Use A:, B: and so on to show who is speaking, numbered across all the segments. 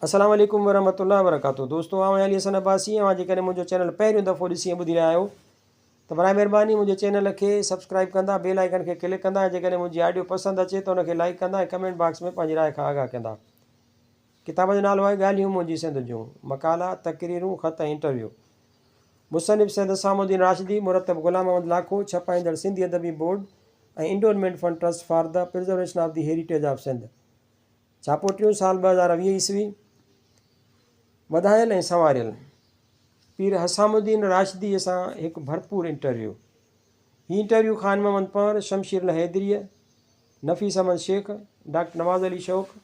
A: السلام عليڪم ورحمة الله وبرڪاته دوستو آئون آهيان علي حسن عباسي اوهان جيڪڏهن منهنجو چينل پهريون دفعو ڏسي ۽ ٻڌي رهيا آهيو ته برائي مهرباني منهنجي چينل کي سبسڪرائب ڪندا بيل آئيڪن کي ڪلڪ ڪندا ۽ جيڪڏهن منهنجي آڊيو پسند اچي ته ان کي لائيڪ ڪندا ۽ ڪمينٽ باڪس ۾ پنهنجي راء کان آگاهه ڪندا ڪتاب جو نالو آهي ڳالهيون منهنجي سنڌ جون مقالا تقريرون خط ۽ انٽرويو مصنف سيد حسام الدين راشدي مرتب غلام محمد لاکو ڇپائيندڙ سنڌي ادبي board ۽ endowment fund trust for the preservation of the heritage of Sindh ڇاپو ٽيون سال 2020 عيسوي، وڌايل ۽ سنواريل، پير حسام الدين راشديء سان هڪ ڀرپور انٽرويو. هي انٽرويو خان محمد پنهور، شمشير الحيدريء، نفيس احمد شيخ، ڊاڪٽر نواز علي شوق،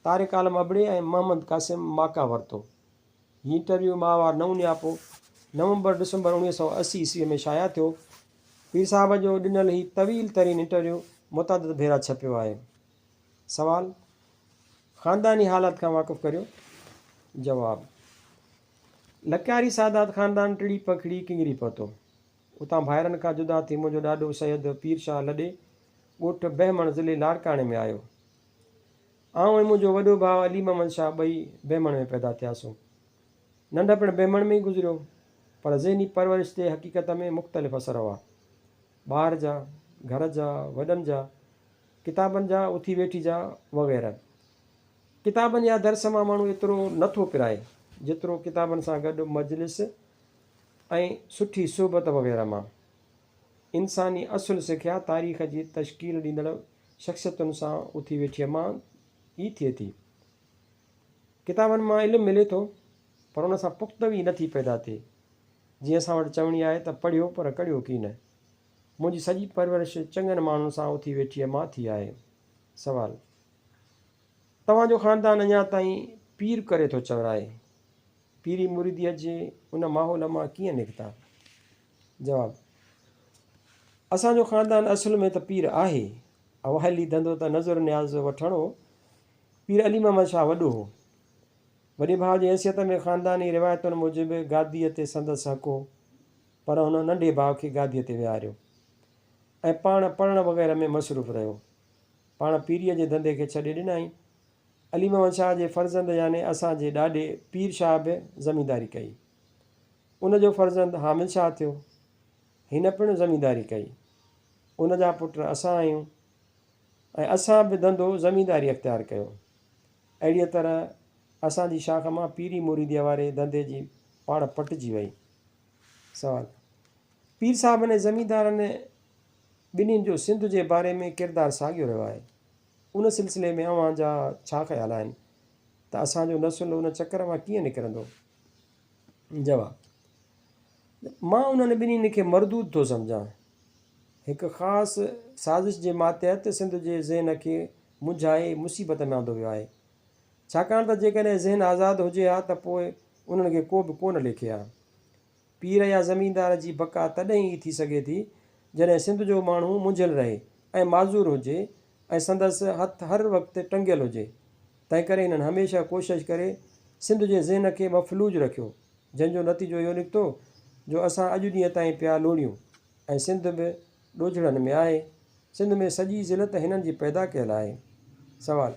A: طارق عالم ابڙي ۽ محمد قاسم ماڪا ورتو. هي انٽرويو ماهوار نئون نياپو، نومبر ڊسمبر 1980 عيسويء ۾ شايع ٿيو. پير صاحب جو ڏنل هي طويل ترين انٽرويو متعدد ڀيرا ڇپيو آهي. سوال، خانداني حالات کان واقف ڪريو؟ جواب، لڪياري سادات خاندان ٽڙي پکڙي ڪنگري پهتو. اتان ڀائرن کان جدا ٿي منهنجو ڏاڏو سيد پير شاهه لڏي ڳوٺ بهمڻ ضلعي لاڙڪاڻي ۾ آيو. آئون ۽ منهنجو وڏو ڀاء علي محمد شاهه ٻئي بهمڻ ۾ پيدا ٿياسون. ننڍپڻ بهمڻ ۾ ئي گذريو، پر ذهني پرورش تي حقيقت ۾ مختلف اثر هئا. ٻار جا، گهر جا، وڏن جا، ڪتابن جا، اٿي ويٺي جا وغيره. ڪتابن يا درس مان ماڻهو ايترو نه ٿو پرائي، جيترو ڪتابن سان گڏ مجلس ۽ سٺي صحبت وغيره مان. انساني اصل سکيا تاريخ جي تشڪيل ڏيندڙ شخصيتن سان اٿي ويٺيء مان ئي ٿئي ٿي. ڪتابن مان علم ملي ٿو، پر ان سان پختگي نه ٿي پيدا ٿئي. جيئن اسان وٽ چوڻي آهي ته پڙهيو پر ڪڙهيو ڪين. منهنجي سڄي پرورش چڱن ماڻهن سان اٿي ويٺيء مان ٿي آهي. سوال، توهان جو خاندان اڃا تائين پير ڪري ٿو چورائي. پيري مريديء جي ان ماحول مان ڪيئن نڪتا؟ جواب، اسان جو خاندان اصل ۾ ته پير آهي. اوائلي ڌنڌو ته نذر نياز وٺڻ هو. پير علي محمد شاهه وڏو هو. وڏي ڀاء جي حيثيت ۾ خانداني روايتن موجب گاديء تي سندس حق هو، پر هن ننڍي ڀاء کي گاديء تي ويهاريو ۽ پاڻ پڙهڻ وغيره ۾ مصروف رهيو. پاڻ پيريء جي ڌنڌي کي ڇڏي ڏنائين. علي محمد شاهه جي فرزند يعني اسان جي ڏاڏي پير شاهه به زمينداري ڪئي. ان جو فرزند حامد شاهه ٿيو. هن پڻ زمينداري ڪئي. ان جا پٽ اسان آهيون ۽ اسان به ڌنڌو زمينداري اختيار ڪيو. اهڙيء طرح اسان جي شاخ مان پيري مريديء واري ڌنڌي جي پاڙ پٽجي وئي. سوال، پير صاحبن ۽ زميندارن ٻنهين جو سنڌ جي باري ۾ ڪردار ساڳيو رهيو آهي. ان سلسلي ۾ اوهان جا ڇا خيال آهن ته اسان جو نسل ان چڪر مان ڪيئن نڪرندو؟ جواب، مان انهن ٻنهين کي مردود ٿو سمجهان. هڪ خاص سازش جي ماتحت سنڌ جي ذهن کي منجهائي مصيبت ۾ آندو ويو آهي. ڇاڪاڻ ته جيڪڏهن ذهن آزاد هجي ها ته پوء انهن کي ڪو به ڪونه ليکي ها. پير يا زميندار جي بقا تڏهن ئي ٿي سگهي ٿي جڏهن سنڌ جو ماڻهو منجهيل رهي ۽ معذور هجي ۽ سندس هٿ هر وقت ٽنگيل هجي. تنهنڪري هنن هميشه ڪوشش ڪري سنڌ جي ذهن کي مفلوج رکيو جنهن جو نتيجو اهو نڪتو جو اسان اڄ ڏينهن تائين پيا لوڙيون ۽ سنڌ به ڏوجهڙن ۾ آهي. سنڌ ۾ سڄي ذلت هنن جي پيدا ڪيل آهي. سوال،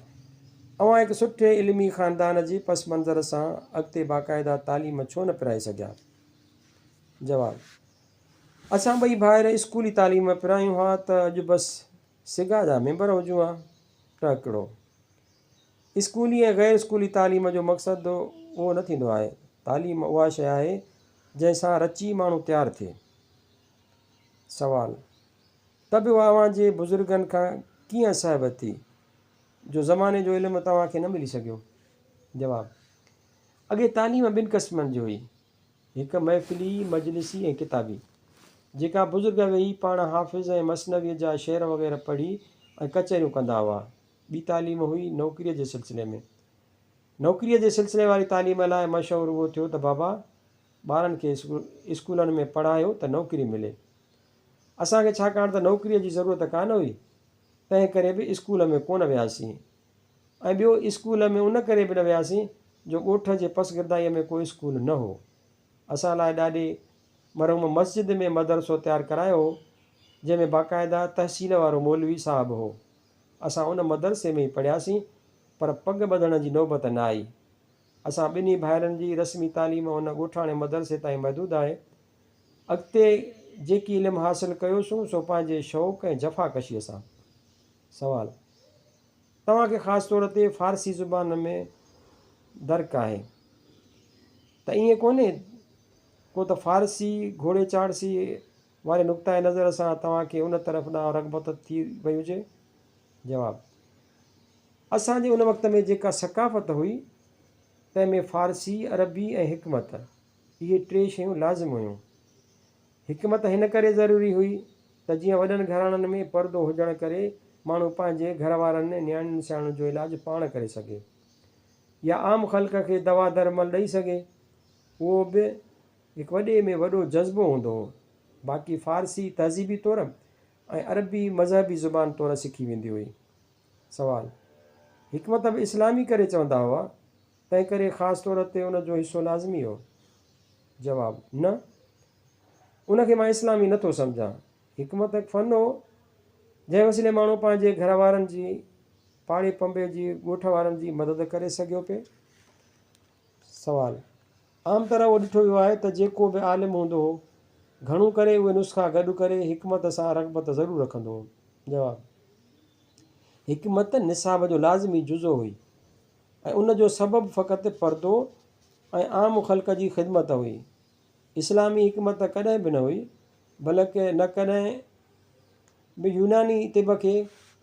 A: اوهان هڪ سٺي علمي خاندان جي پس منظر سان اڳتي باقاعده تعليم ڇو نه پرائي سگهيا؟ جواب، اسان ٻئي ڀائر اسڪولي تعليم پرايون ها ته اڄ بس سگا جا ميمبر هجون ها. ٽهڪڙو. اسڪولي ۽ غير اسڪولي تعليم جو مقصد اهو نه ٿيندو آهي. تعليم اها شيء آهي جنهن سان رچي ماڻهو تيار ٿئي. سوال، ته به اها اوهان جي بزرگن کان ڪيئن صحبت ٿي، جو زماني جو علم توهان کي نه ملي سگهيو؟ جواب، اڳي تعليم ٻن قسمن جي هئي، هڪ محفلي، مجلسي ۽ ڪتابي، جيڪا بزرگ ويهي پاڻ حافظ ۽ مثنويء جا شعر وغيره پڙهي ۽ ڪچهريون ڪندا هئا. ٻي تعليم هئي نوڪريء جي سلسلي ۾. نوڪريء جي سلسلي واري تعليم لاء مشعور اهو ٿيو ته بابا ٻارن کي اسڪولن ۾ پڙهايو ته نوڪري ملي. اسان کي ڇاڪاڻ ته نوڪريء جي ضرورت ڪانه هئي، تنهن ڪري به اسڪول ۾ ڪونه وياسين ۽ ٻيو اسڪول ۾ ان ڪري به نه وياسين جو ڳوٺ جي پسگردائيء ۾ ڪو اسڪول نه هو. اسان لاء ڏاڏي مرحوم مسجد ۾ مدرسو تيار ڪرايو هو، جنهن ۾ باقاعده تحصيل وارو مولوي صاحب هو. اسان ان مدرسي ۾ ئي پڙهياسين، پر پڳ ٻڌڻ جي نوبت نه آئي. اسان ٻنهي ڀائرن جي رسمي تعليم ان ڳوٺاڻي مدرسي تائين محدود آهي. اڳتي جيڪي علم حاصل ڪيوسون سو پنهنجي شوق ۽ جفاڪشيء سان. سوال، توهان کي خاص طور تي فارسي زبان ۾ درڪ آهي ته ائين ڪونهي ڪو ته فارسي گهوڙي چاڙسي واري نقطه نظر سان توهان کي ان طرف ڏانهن رغبت ٿي وئي هجي؟ جواب، اسان جي ان وقت ۾ جيڪا ثقافت هئي، تنهن ۾ فارسي، عربي ۽ حڪمت، اهي ٽي شيون لازم هيون. حڪمت هن ڪري ضروري هئي ته جيئن وڏن گهراڻن ۾ پردو هجڻ ڪري ماڻهو پنهنجي گهر وارن نياڻين سياڻن جو علاج پاڻ ڪري سگهي يا عام خلق کي دوا درمل ڏئي سگهي. اهو به هڪ وڏي ۾ وڏو جذبو هوندو هو. باقي فارسي تهذيبي طور ۽ عربي مذهبي زبان طور سکي ويندي هئي. سوال، حڪمت به اسلامي ڪري چوندا هئا، تنهنڪري خاص طور تي ان جو حصو لازمي هو؟ جواب، نه، ان کي مان اسلامي نه ٿو سمجهان. حڪمت هڪ فن هو، جنهن وسيلي ماڻهو پنهنجي گهر وارن جي، پاڙي پنبي جي، ڳوٺ وارن جي مدد ڪري سگهيو پئي. سوال، عام طرح اهو ڏٺو ويو آهي ته جيڪو به عالم هوندو هو، گهڻو ڪري اهي نسخا گڏ ڪري حڪمت سان رغبت ضرور رکندو هو. جواب، حڪمت نصاب جو لازمي جزو هئي ۽ ان جو سبب فقط پردو ۽ عام خلق جي خدمت هئي. اسلامي حڪمت ڪڏهن به نه هئي، بلڪ نه ڪڏهن به يوناني طب کي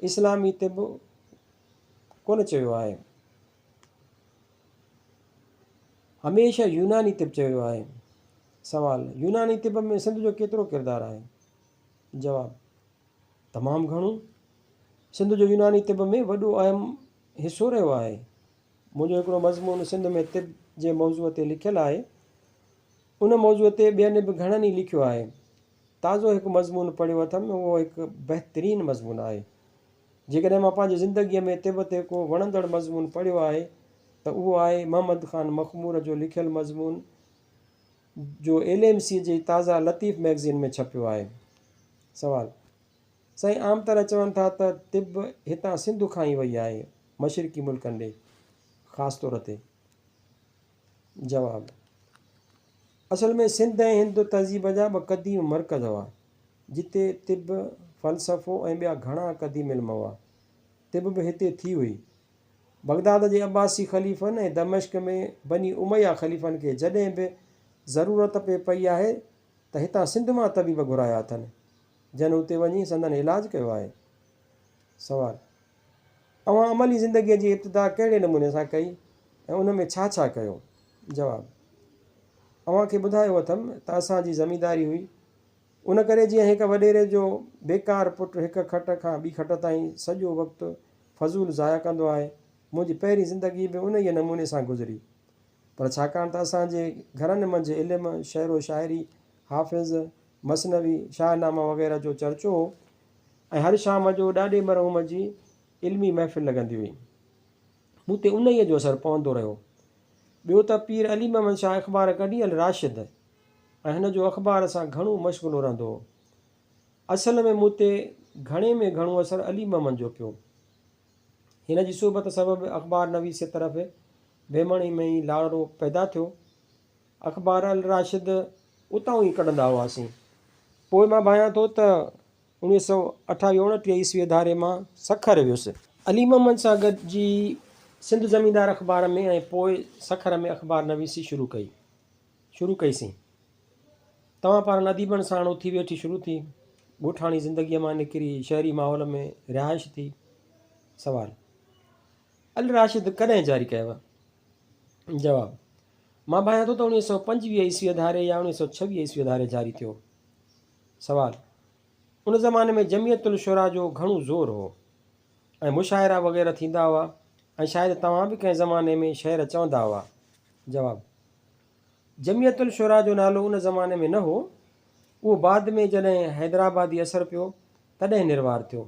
A: اسلامي طب ڪونه چيو آهي. هميشه يوناني طب چيو ويو آهي. سوال، يوناني طب ۾ سنڌ جو ڪيترو ڪردار آهي؟ جواب، تمام گهڻو. سنڌ جو يوناني طب ۾ وڏو اهم حصو رهيو آهي. منهنجو هڪڙو مضمون سنڌ ۾ طب جي موضوع تي لکيل آهي. ان موضوع تي ٻين به گهڻن ئي لکيو آهي. تازو هڪ مضمون پڙهيو اٿم، اهو هڪ بهترين مضمون آهي. جيڪڏهن مان پنهنجي زندگيء ۾ طب تي ڪو وڻندڙ مضمون پڙهيو آهي ته اهو آهي محمد خان مخمور جو لکيل مضمون جو ايل ايم سي جي تازه لطيف مئگزين ۾ ڇپيو آهي. سوال، سائين عام طرح چون ٿا ته طب هتان سنڌ کان ئي وئي آهي مشرقي ملڪن ڏي خاص طور تي. جواب، اصل ۾ سنڌ ۽ هند تهذيب جا ٻه قديم مرڪز هئا. جتي طب، فلسفو ۽ ٻيا گهڻا قديم علم هئا. طب به هتي ٿي هئي. بغداد جي عباسي خليفن ۽ دمشق ۾ بني اميه خليفن کي جڏهن به ضرورت پئي پئي آهي ته هتان سنڌ مان طبيب گهرايا اٿن، جن اتي وڃي سندن علاج ڪيو آهي. سوال، اوهان عملي زندگيء جي ابتدا ڪهڙي نموني سان ڪئي ۽ ان ۾ ڇا ڇا ڪيو؟ جواب، اوهان کي ٻڌايو اٿم ته اسان جي زمينداري هئي. ان ڪري جيئن هڪ وڏيري جو بيڪار پٽ هڪ کٽ کان ٻي کٽ تائين سڄو وقت فضول ضايع ڪندو آهي، منهنجي پهرين زندگي به انهيء نموني سان گذري. پر ڇاڪاڻ ته اسان جي گهرن منجهه علم، شعر و شاعري، حافظ، مثنوي، شاهه نامه وغيره جو چرچو هو ۽ هر شام جو ڏاڏي مرحوم جي علمي محفل لڳندي هئي. مون تي انهيء جو اثر پوندو رهيو. ٻيو ته پير علي محمد شاهه اخبار ڪڍي الراشد ۽ هن جو اخبار سان گهڻو مشغلو رهندو هو. اصل ۾ مون تي گهڻي ۾ گهڻو اثر علي محمد جو پيو. هن جي صحبت سبب اخبار نويسيء طرف ويمڻي ۾ ئي لاڙو پيدا ٿيو. اخبار الراشد اتان ئي ڪڍندا هئاسين. پوء مان ڀانيان ٿو ته اوڻيهه سئو اٺاويهه اوڻٽيهه عيسويء ڌاري مان سکر ويس. علي محمد سان گڏجي سنڌ زميندار اخبار ۾ ۽ پوء سکر ۾ اخبار نويسي شروع ڪئي. شروع ڪئي سين. توهان پارن اديبن ساڻ اٿي ويٺي شروع ٿي. ڳوٺاڻي زندگيء مان نڪري شهري ماحول ۾ رهائش ٿي. سوال، الراشد ڪڏهن جاري ڪيو؟ جواب، مان ڀانيان ٿو ته 1925 عيسويء ڌاري يا 1926 عيسويء ڌاري جاري ٿيو. سوال، ان زماني ۾ جمعيت الشعراء جو گهڻو زور هو ۽ مشاعرا وغيره ٿيندا هئا ۽ شايد توهان به ڪنهن زماني ۾ شعر چوندا هئا. جواب، جمعيت الشعراء جو نالو ان زماني ۾ نه هو، اهو بعد ۾ جڏهن حيدرآبادي اثر پيو، تڏهن نروار ٿيو.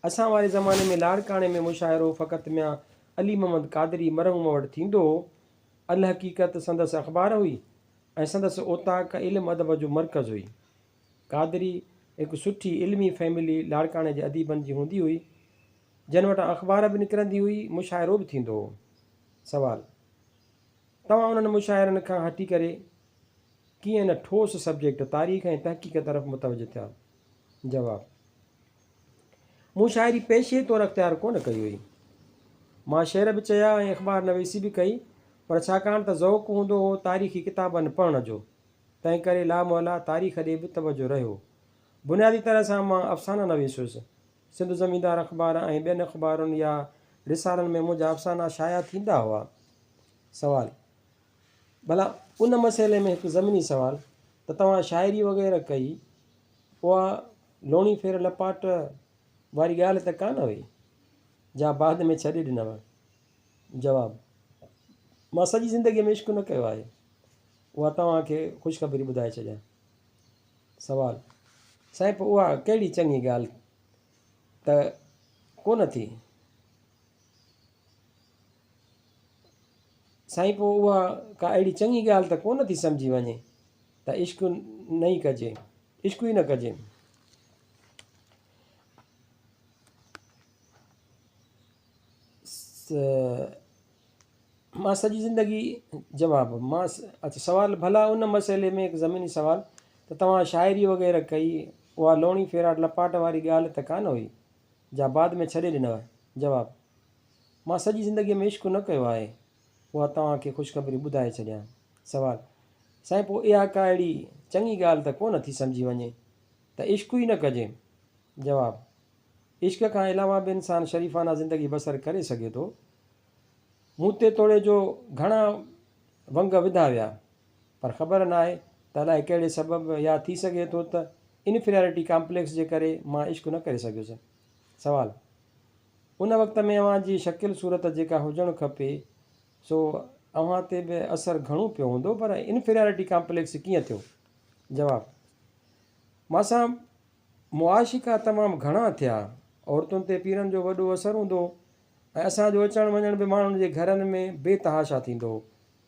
A: اسان واري زماني ۾ لاڙڪاڻي ۾ مشاعرو فقط ميان علي محمد قادري مرحوم وٽ ٿيندو هو. الحقيقت سندس اخبار هئي ۽ سندس اوطاق علم ادب جو مرڪز هئي. قادري هڪ سٺي علمي فيملي لاڙڪاڻي جي اديبن جي هوندي هئي، جن وٽان اخبار به نڪرندي هئي، مشاعرو به ٿيندو هو. سوال. توهان انهن مشاعرن کان هٽي ڪري ڪيئن ان ٺوس سبجيڪٽ تاريخ ۽ تحقيق طرف متوجه ٿيا؟ جواب، مون شاعري پيشي طور اختيار ڪونه ڪئي هئي. مان شعر به چيا ۽ اخبار نويسي به ڪئي پر ڇاڪاڻ ته ذوق هوندو هو تاريخي ڪتابن پڙهڻ جو، تنهنڪري لامحاله تاريخ ڏي به توجه رهيو. بنيادي طرح سان مان افسانه نويس هيس. سنڌ زميندار اخبار ۽ ٻين اخبارن يا رسالن ۾ منهنجا افسانا شايع ٿيندا هئا. سوال، ڀلا ان مسئلي ۾ هڪ ضمني سوال ته توهان شاعري وغيره ڪئي، اها لوڻي ڦير لپاٽ واري ڳالهه ته ڪانه هئي، جا بعد ۾ ڇڏي ڏنو؟ جواب، مان سڄي زندگيء ۾ عشق نه ڪيو آهي. اها توهان کي خوشخبري ٻڌائي ڇڏيان. سوال، سائين پوء اها ڪهڙي چڱي ڳالهه ته ڪونه ٿي؟ سائين پوء اها ڪا اهڙي چڱي ڳالهه ته ڪونه ٿي سمجهي وڃي ته عشق نه ئي ڪجي، عشق ئي نه ڪجي. مان سڄي زندگي جواب، مان اڇا سوال ڀلا ان مسئلي ۾ هڪ ضمني سوال ته توهان شاعري وغيره ڪئي اها لوڻي ڦيراٽ لپاٽ واري ڳالهه ته ڪانه هئي جا بعد ۾ ڇڏي ڏنو؟ جواب، مان سڄي زندگي ۾ عشق نه ڪيو آهي اها توهان کي خوشخبري ٻڌائي ڇڏيان. سوال، سائين پوء اها ڪا اهڙي چڱي ڳالهه ته ڪونه ٿي سمجهي وڃي ته عشق ئي نه ڪجي؟ جواب، عشق کان علاوه به انسان شريفانه زندگي بسر ڪري سگهي ٿو. مون تي توڙي جو گهڻا ونگ وڌا ويا، پر خبر ناهي ته الائي ڪهڙي سبب يا ٿي سگهي ٿو ته انفيريارٽي ڪامپليڪس جي ڪري مان عشق نه ڪري سگهيس. سوال، ان وقت ۾ اوهان جي شڪل صورت جيڪا هجڻ کپي سو اوهان تي به اثر گهڻو پيو هوندو پر انفيريارٽي ڪامپليڪس ڪيئن ٿيو؟ جواب، مان سان معاشقا تمام گهڻا ٿيا. عورتن تي پيرن جو وڏو اثر هوندو هو ۽ اسان جو اچڻ وڃڻ به ماڻهن جي گهرن ۾ بي تحاشا ٿيندو هو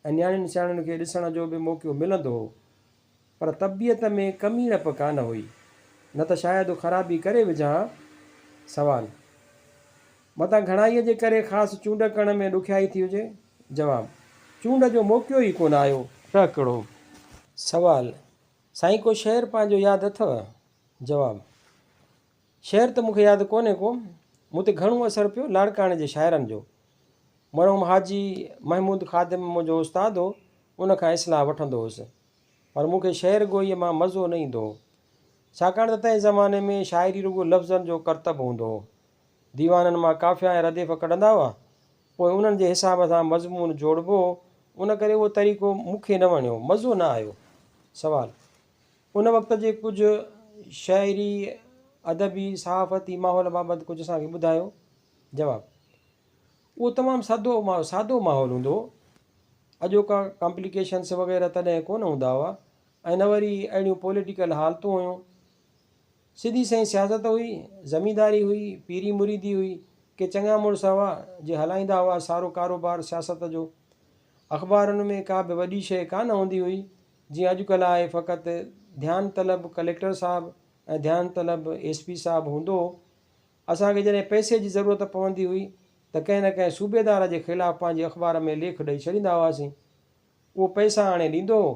A: ۽ نياڻين سياڻين کي ڏسڻ جو به موقعو ملندو هو. پر طبيعت ۾ ڪميڻپ ڪانه هئي، نه ته شايد خرابي ڪري وجهان ها. سوال، متان گهڻائيء جي ڪري خاص چونڊ ڪرڻ ۾ ڏکيائي ٿي هجي؟ جواب، چونڊ جو موقعو ئي ڪونه آيو. ٽهڪڙو. سوال، سائين ڪو شعر پنهنجو ياد اٿئو؟ جواب، شعر ته مون کي ياد ڪونهي ڪو، مون تي گهڻو اثر پيو لاڙڪاڻي جي شاعرن جو. مرحوم حاجي محمود خادم منهنجو استاد هو، ان کان اصلاح وٺندو هوس. پر مون کي شعر گوئيء مان مزو نه ايندو هو. ڇاڪاڻ ته تنهن زماني ۾ شاعري رڳو لفظن جو ڪرتب هوندو هو. ديوانن مان قافيا ۽ رديف ڪڍندا هئا، پوء انهن جي حساب سان مضمون جوڙبو هو، ان ڪري اهو طريقو مون کي نه وڻيو، مزو نه آيو. سوال، ان وقت جي ڪجهه شعري، ادبي، صحافتي ماحول بابت ڪجهه اسان کي ٻڌايو؟ جواب، اهو تمام سڌو سادو ماحول هوندو هو. اڄوڪا ڪامپليڪيشنس وغيره تڏهن ڪونه هوندا هئا ۽ نه وري اهڙيون پوليٽيڪل حالتون هيون. سڌي سئين سياست هئي، زمينداري هئي، پيري مريدي هئي، ڪي چڱا مڙس هئا جي هلائيندا هئا سارو ڪاروبار سياست جو. اخبارن ۾ ڪا به وڏي شيء ڪانه هوندي هئي، جيئن اڄڪلهه آهي فقط ڌيان طلب ڪليڪٽر صاحب ۽ ڌيان طلب ايس پي صاحب هوندو هو. اسان کي جڏهن پئسي جي ضرورت پوندي هئي ته ڪنهن نه ڪنهن صوبيدار جي خلاف پنهنجي اخبار ۾ ليک ڏئي ڇڏيندا هئاسين. اهو پئسا آڻي ڏيندو هو.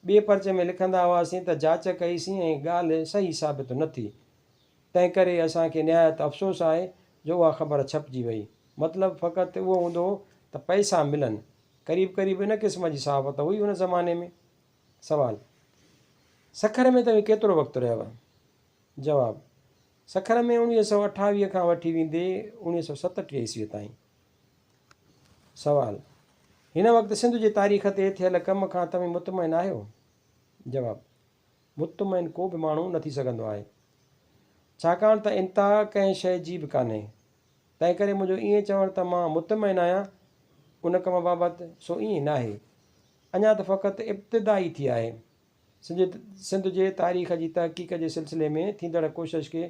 A: ٻئي پرچي ۾ لکندا هئاسين ته جاچ ڪئي سين ۽ ڳالهه صحيح ثابت نه ٿي. تنهنڪري اسان کي نهايت افسوس آهي جو اها خبر ڇپجي وئي. مطلب فقط اهو هوندو هو ته پئسا ملن. قريب قريب ان قسم جي صحافت هئي ان زماني ۾. سوال، سکر ۾ توهين ڪيترو وقت رهيا؟ جواب، سکر ۾ 1928 کان وٺي ويندي 1967 عيسويء تائين. سوال، هن وقت سنڌ جي تاريخ تي ٿيل ڪم کان توهين مطمئن آهيو؟ جواب، مطمئن ڪو به ماڻهو نه ٿي سگهندو آهي. ڇاڪاڻ ته انتها ڪنهن شيء جي به ڪانهي. تنهنڪري منهنجو ائين چوڻ ته مان مطمئن آهيان ان ڪم بابت، سو ائين ناهي. اڃا ته فقط ابتدا ئي ٿي آهي. سنڌ جي تاريخ جي تحقيق جي سلسلي ۾ ٿيندڙ ڪوشش کي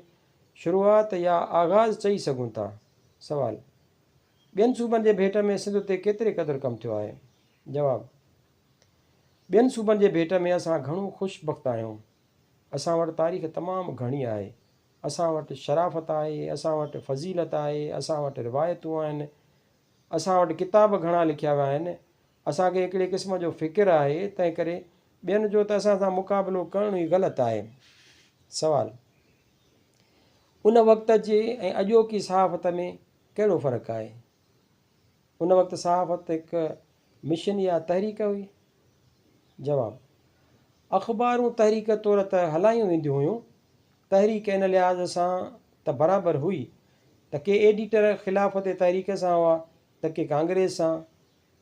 A: شروعات يا آغاز چئي سگهون ٿا. سوال، ٻين صوبن جي ڀيٽ ۾ سنڌ تي ڪيتري قدر ڪم ٿيو آهي؟ جواب، ٻين صوبن جي ڀيٽ ۾ اسان گهڻو خوش بخت آهيون. اسان وٽ تاريخ تمام گهڻي آهي. اسان وٽ شرافت آهي، اسان وٽ فضيلت آهي، اسان وٽ روايتون آهن، اسان وٽ ڪتاب گهڻا لکيا ويا آهن. اسان کي هڪڙي قسم جو فڪر آهي، تنهن ڪري ٻين جو ته اسان سان مقابلو ڪرڻ ئي غلط آهي. سوال، ان وقت جي ۽ اڄوڪي صحافت ۾ ڪهڙو فرق آهي؟ ان وقت صحافت هڪ مشن يا تحريڪ هئي؟ جواب، اخبارون تحريڪ طور ته هلايون وينديون هيون. تحريڪ ان لحاظ سان ته برابر هئي ته ڪي ايڊيٽر خلافت تحريڪ سان هئا ته ڪي ڪانگريس سان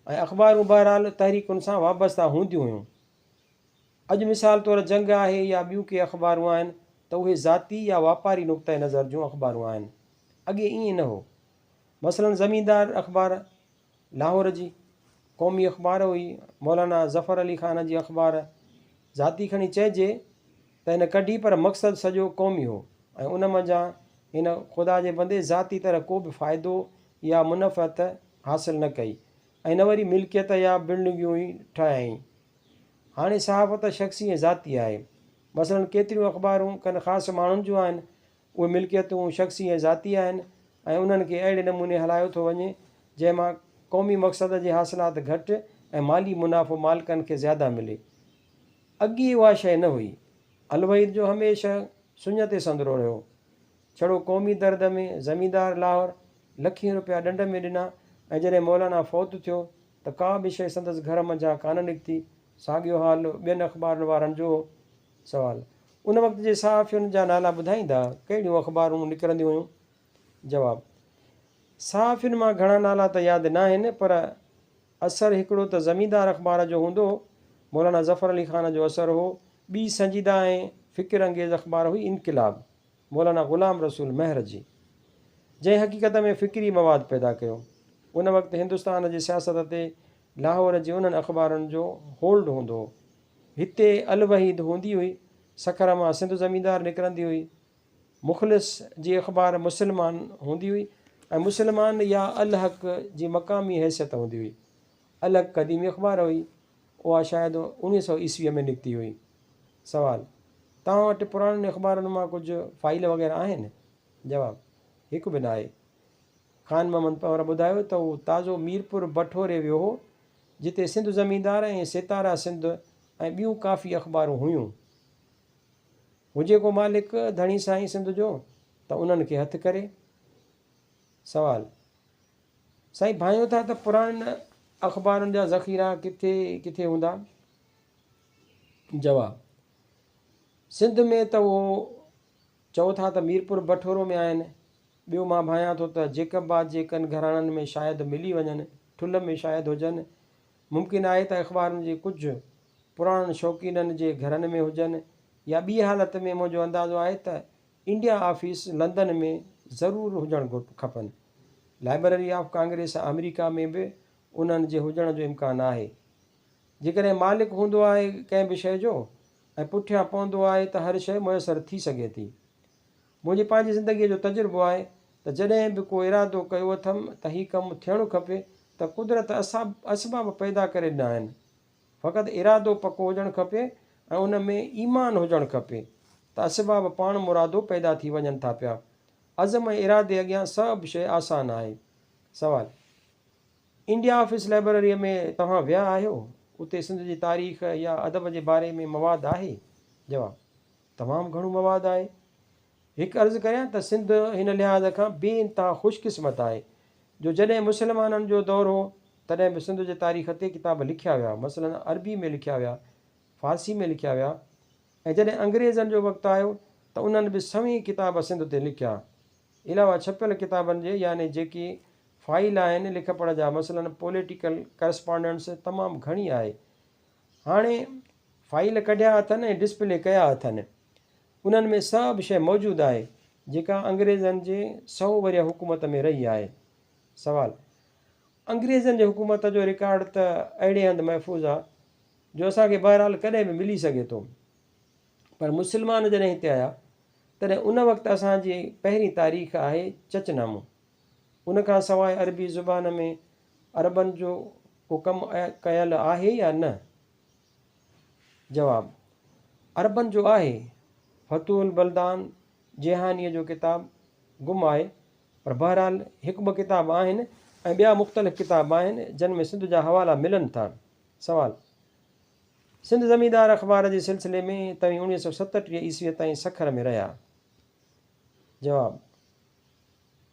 A: ۽ اخبارون بهرحال تحريڪن سان وابسته هونديون هيون. اڄ مثال طور جنگ آهي يا ٻيون ڪي اخبارون آهن ته اهي ذاتي يا واپاري نقطه نظر جون اخبارون آهن. اڳي ائين نه هو. مثلاً زميندار اخبار لاهور جي قومي اخبار هئي، مولانا ظفر علي خان جي اخبار ذاتي کڻي چئجي ته هن ڪڍي پر مقصد سڄو قومي هو ۽ ان منجهان هن خدا جي بندي ذاتي طرح ڪو به فائدو يا منفعت حاصل نه ڪئي ۽ نه وري ملڪيت يا بلڊنگيون ئي ٺاهيائين. هاڻي صحافت شخصي ۽ ذاتي آهي. مثلاً ڪيتريون اخبارون ڪن خاص ماڻهن جون آهن، اهي ملڪيتون شخصي ۽ ذاتي آهن ۽ انهن کي اهڙي نموني هلايو ٿو وڃي، جنهن مان قومي مقصد جي حاصلات گهٽ ۽ مالي منافعو مالڪن کي زياده ملي. اڳي اها شيء نه هئي. الوحيد جو هميشه سڃ تي سندرو رهيو. ڇڙو قومي درد ۾ زميندار لاهور لکين روپيا ڏنڊ ۾ ڏنا ۽ جڏهن مولانا فوت ٿيو ته ڪا به شيء سندس گهر منجهان ڪانه نڪتي. ساڳيو حال ٻين اخبارن وارن جو هو. سوال، ان وقت جي صحافين جا نالا ٻڌائيندا؟ ڪهڙيون اخبارون نڪرنديون هيون؟ جواب، صحافين مان گهڻا نالا ته ياد ناهن پر اثر هڪڙو ته زميندار اخبار جو هوندو هو، مولانا ظفر علي خان جو اثر هو، ٻي سنجيده ۽ فڪر انگيز اخبار هئي انقلاب، مولانا غلام رسول مهر جي، جنهن حقيقت ۾ فڪري مواد پيدا ڪيو. ان وقت هندستان جي سياست تي لاهور جي انهن اخبارن جو هولڊ هوندو هو. هتي الوحيد هوندي هئي، سکر مان سنڌ زميندار نڪرندي هئي، مخلص جي اخبار مسلمان هوندي هئي ۽ مسلمان يا الحق جي مقامي حيثيت هوندي هئي. الحق قديمي اخبار هئي، اها شايد اوڻيهه سئو عيسويء ۾ نڪتي هئي. سوال، توهان وٽ پراڻين اخبارن مان ڪجهه فائيل وغيره آهن؟ جواب، هڪ به ناهي. خان محمد پنهور ٻڌايو ته هو تازو ميرپور بٺوري ويو هو، جتي سنڌ زميندار ۽ ستاره سنڌ ۽ ٻيون ڪافي اخبارون هيون. هجي ڪو مالڪ ڌڻي سائين سنڌ جو ته انهن کي هٿ ڪري. سوال، سائين ڀانئيو ٿا ته پراڻين اخبارن جا ذخيرا ڪٿي ڪٿي هوندا؟ جواب، سنڌ ۾ ته اهو چئو ٿا ته ميرپور بٺورو ۾ آهن، ٻيو مان ڀانيان ٿو ته جيڪب آباد جي ڪن گهراڻن ۾ شايد ملي وڃن، ٺلهه ۾ شايد هجن، ممڪن آهي ته اخبارن جي ڪجهه پراڻن شوقينن جي گهرن ۾ هجن يا ٻيء حالت ۾ منهنجو اندازو آهي ته انڊيا آفيس لندن ۾ ضرور هجڻ کپن. لائبرري آف ڪانگريس آمريڪا ۾ به انهن جي هجڻ جو امڪان آهي. جيڪڏهن مالڪ هوندو آهي ڪنهن به شيء جو ۽ پٺيان پوندو آهي ته هر شيء ميسر ٿي سگهي ٿي. منهنجي پنهنجي زندگيء جو تجربو آهي ته جڏهن به ڪو ارادو ڪيو اٿم ته هي ڪم ٿيڻ کپي ته قدرت اسباب پيدا ڪري ڏنا آهن. فقط ارادو پڪو هجڻ کپي ۽ ان ۾ ايمان هجڻ کپي ته اسباب پاڻ مرادو پيدا ٿي وڃن ٿا پيا. عزم ۽ ارادي اڳيان سڀ شيء آسان آهي. سوال، انڊيا آفيس لائبرريء ۾ توهان ويا آهيو؟ اتي سنڌ جي تاريخ يا ادب جي باري ۾ مواد آهي؟ جواب، تمام گهڻو مواد آهي. هڪ عرض ڪريان ته سنڌ هن لحاظ کان بي انتها خوش قسمت آهي جو جڏهن مسلمانن جو دور هو تڏهن به سنڌ جي تاريخ تي ڪتاب لکيا ويا مثلاً عربي ۾ لکيا ويا، فارسي ۾ لکيا ويا ۽ جڏهن انگريزن جو وقت آيو ته انهن به سوين ڪتاب سنڌ تي لکيا علاوه ڇپيل ڪتابن جي يعني جيڪي فائيل آهن لکپڙهه جا مثلاً پوليٽيڪل ڪرسپانڊنس تمام گهڻي آهي هاڻي فائيل ڪڍيا اٿن ۽ ڊسپلي ڪيا اٿن. انهن ۾ سڀ شيء موجود آهي، جيڪا انگريزن جي سئو ورهيه حڪومت ۾ رهي آهي. سوال، انگريزن جي حڪومت جو رڪارڊ ته اهڙي هنڌ محفوظ آ، جو اسان کي بهرحال ڪڏهن به ملي سگهي ٿو. پر مسلمان جڏهن هتي آيا، تڏهن ان وقت اسان جي پهرين تاريخ آهي چچ نامو. ان کان سواء عربي زبان ۾ عربن جو ڪو ڪم ڪيل آهي يا نه؟ جواب، عربن جو آهي. فتوح البلدان جيهانيء جو ڪتاب گم آهي، پر بهرحال هڪ ٻه ڪتاب آهن ۽ ٻيا مختلف ڪتاب آهن، جن ۾ سنڌ جا حوالا ملن ٿا. سوال، سنڌ زميندار اخبار جي سلسلي ۾ توهين 1937 عيسويء تائين سکر ۾ رهيا. جواب،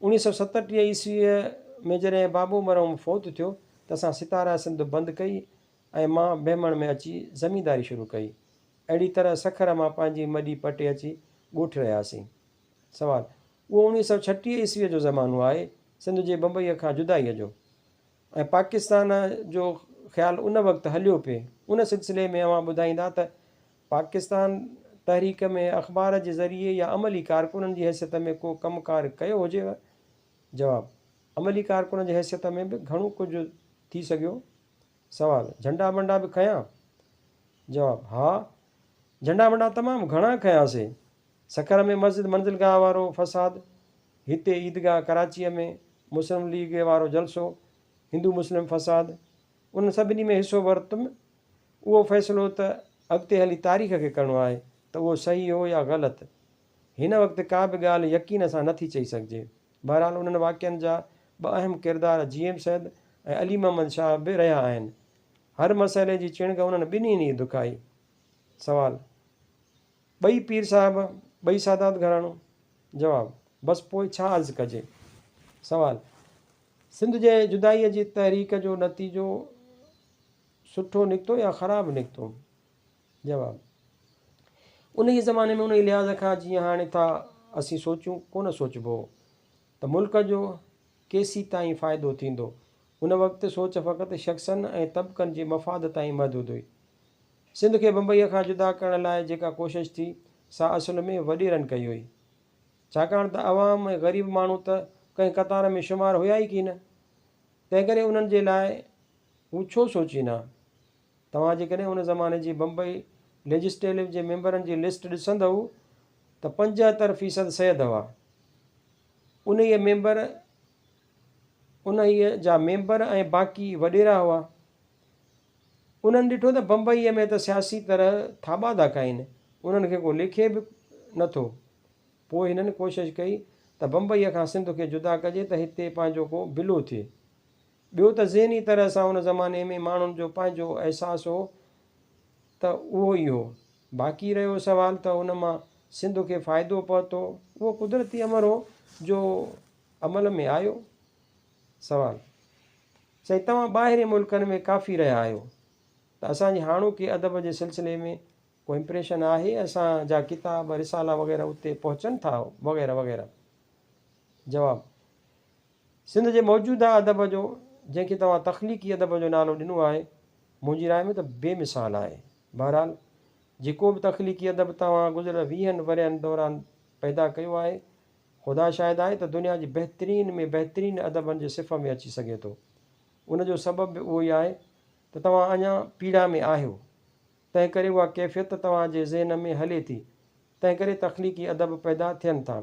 A: 1937 عيسويء ۾ جڏهن بابو مرحوم فوت ٿيو ته اسان ستاره سنڌ بند ڪئي ۽ مان بهمڻ ۾ اچي زمينداري شروع ڪئي. اهڙي طرح سکر مان پنهنجي مڏي پٽي اچي ڳوٺ رهياسين. سوال، اهو 1936 عيسويء جو زمانو آهي، سنڌ جي بمبئيء کان جدائيء جو ۽ پاڪستان جو خيال ان وقت هليو پئي، ان سلسلي ۾ اوهان ٻڌائيندا ته پاڪستان تحريڪ ۾ اخبار جي ذريعي يا عملي ڪارڪنن جي حيثيت ۾ ڪو ڪم ڪار ڪيو هجيو؟ جواب، عملي ڪارڪن جي حيثيت ۾ به گهڻو ڪجهه ٿي سگهيو. سوال، جهنڊا ٻنڊا به کنيا؟ جواب، ها، جهنڊا ٻنڊا تمام گهڻا کنياسي. سکر ۾ مسجد منزلگاهه وارو فساد، هتي عيدگاهه ڪراچيء ۾ مسلم ليگ وارو جلسو، هندو مسلم فساد، انهن سڀني ۾ حصو ورتم. اهو فيصلو ته اڳتي هلي تاريخ کي ڪرڻو آهي ته اهو صحيح هو يا غلط. هن وقت ڪا به ڳالهه يقين سان نه ٿي چئي سگهجي. بهرحال انهن واقعن جا ٻه اهم ڪردار جي ايم سيد ۽ علي محمد شاهه به رهيا آهن. هر مسئلي جي چڻگ انهن ٻنهين ئي دکائي. سوال، ٻئي پير صاحب، ٻئي سادات گهراڻو؟ جواب، بس پوء ڇا عرض ڪجي. سوال، سنڌ جي جدائيء جي تحريڪ جو نتيجو سٺو نڪتو يا خراب نڪتو؟ جواب، انهيء زماني ۾ انهيء لحاظ کان جيئن هاڻي ٿا اسين سوچيون ڪونه سوچبو هو ته ملڪ جو ڪيسيتائين فائدو ٿيندو. ان وقت سوچ فقط شخصن ۽ طبقن جي مفاد تائين محدود هئي. سنڌ کي بمبئيء کان جدا ڪرڻ لاء جيڪا ڪوشش ٿي، سا اصل ۾ وڏيرن ڪئي هئي. ڇاڪاڻ ته عوام ۽ غريب ماڻهو ته ڪنهن قطار ۾ شمار هيا ئي ڪين. تنهنڪري انهن جي لاء هو ڇو سوچين ها؟ توهان جيڪڏهن ان زماني جي بمبئي ليجسٽيلو جي ميمبرن جي لسٽ ڏسندؤ ته 75 فيصد سيد هئا. انهيء ميمبر انهيء جا ميمبر ۽ باقي وڏيرا هئا. انهن ڏٺو ته بمبئيء ۾ ته سياسي طرح ٿاٻا ٿا کائين، انهن کي ڪو ليکي به نه ٿو. پوء هنن ڪوشش ڪئي ته بمبئيء کان سنڌ کي جدا ڪجي ته هتي پنهنجو ڪو بلو ٿئي. ٻيو ته ذهني طرح سان ان زماني ۾ ماڻهن جو پنهنجو احساس هو ته اهو ئي هو. باقي رهيو سوال ته ان مان سنڌ کي فائدو پهتو، اهو قدرتي امر هو جو عمل ۾ آيو. سوال، سائين توهان ٻاهرين ملڪن ۾ ڪافي رهيا آهيو ته اسان جي هاڻوڪي ادب جي سلسلي ۾ ڪو امپريشن آهي، اسان جا ڪتاب، رسالا وغيره اتي پهچن ٿا وغيره وغيره؟ جواب، سنڌ جي موجوده ادب جو، جنهن کي توهان تخليقي ادب جو نالو ڏنو آهي، منهنجي راء ۾ ته بي مثال آهي. بهرحال، جيڪو به تخليقي ادب توهان گذريل ويهن ورهين دوران پيدا ڪيو آهي، خدا شاهد آهي ته دنيا جي بهترين ۾ بهترين ادبن جي صف ۾ اچي سگهي ٿو. ان جو سبب به اهو ئي آهي ته توهان اڃا پيڙا ۾ آهيو، تنهنڪري اها ڪيفيت توهان جي ذهن ۾ هلي ٿي، تنهنڪري تخليقي ادب پيدا ٿين ٿا.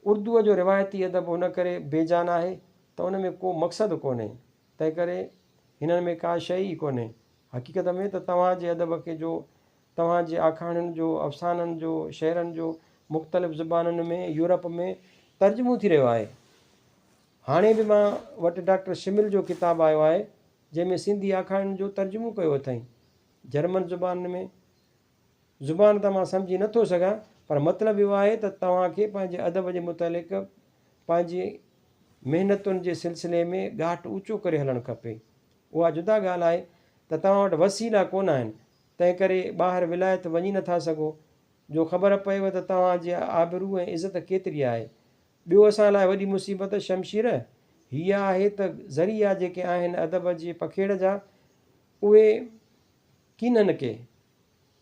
A: اردوء جو روايتي ادب ان ڪري بي جان آهي ته ان ۾ ڪو مقصد ڪونهي، تنهنڪري هنن ۾ ڪا شيء ئي ڪونهي. حقيقت ۾ ته توهان جي ادب کي جو توهان جي آکاڻين جو، افسانن جو، شعرن جو مختلف زبانن ۾ يورپ ۾ ترجمو ٿي رهيو آهي. هاڻي به مان وٽ ڊاڪٽر شمل جو ڪتاب آيو آهي، جنهن ۾ سنڌي آکاڻين جو ترجمو ڪيو اٿائين جرمن زبان ۾. زبان ته مان سمجهي نه ٿو سگهان پر مطلب اهو آهي ته توهان کي پنهنجي ادب جي متعلق پنهنجي محنتن جي سلسلي ۾ ڳاٽ اوچو ڪري هلڻ کپي. اها جدا ڳالهه آهي ته توهان وٽ وسيلا ڪونه آهن تنهن ڪري ٻاهر ولايت وڃي نه ٿا سگهو جو خبر پويو ته توهان جي آبرو ۽ عزت ڪيتري آهي. ٻيو اسان لاء وڏي مصيبت شمشير هيء آهي ته ذريعا جيڪي آهن ادب جي پکيڙ جا اهي ڪينهن ڪي.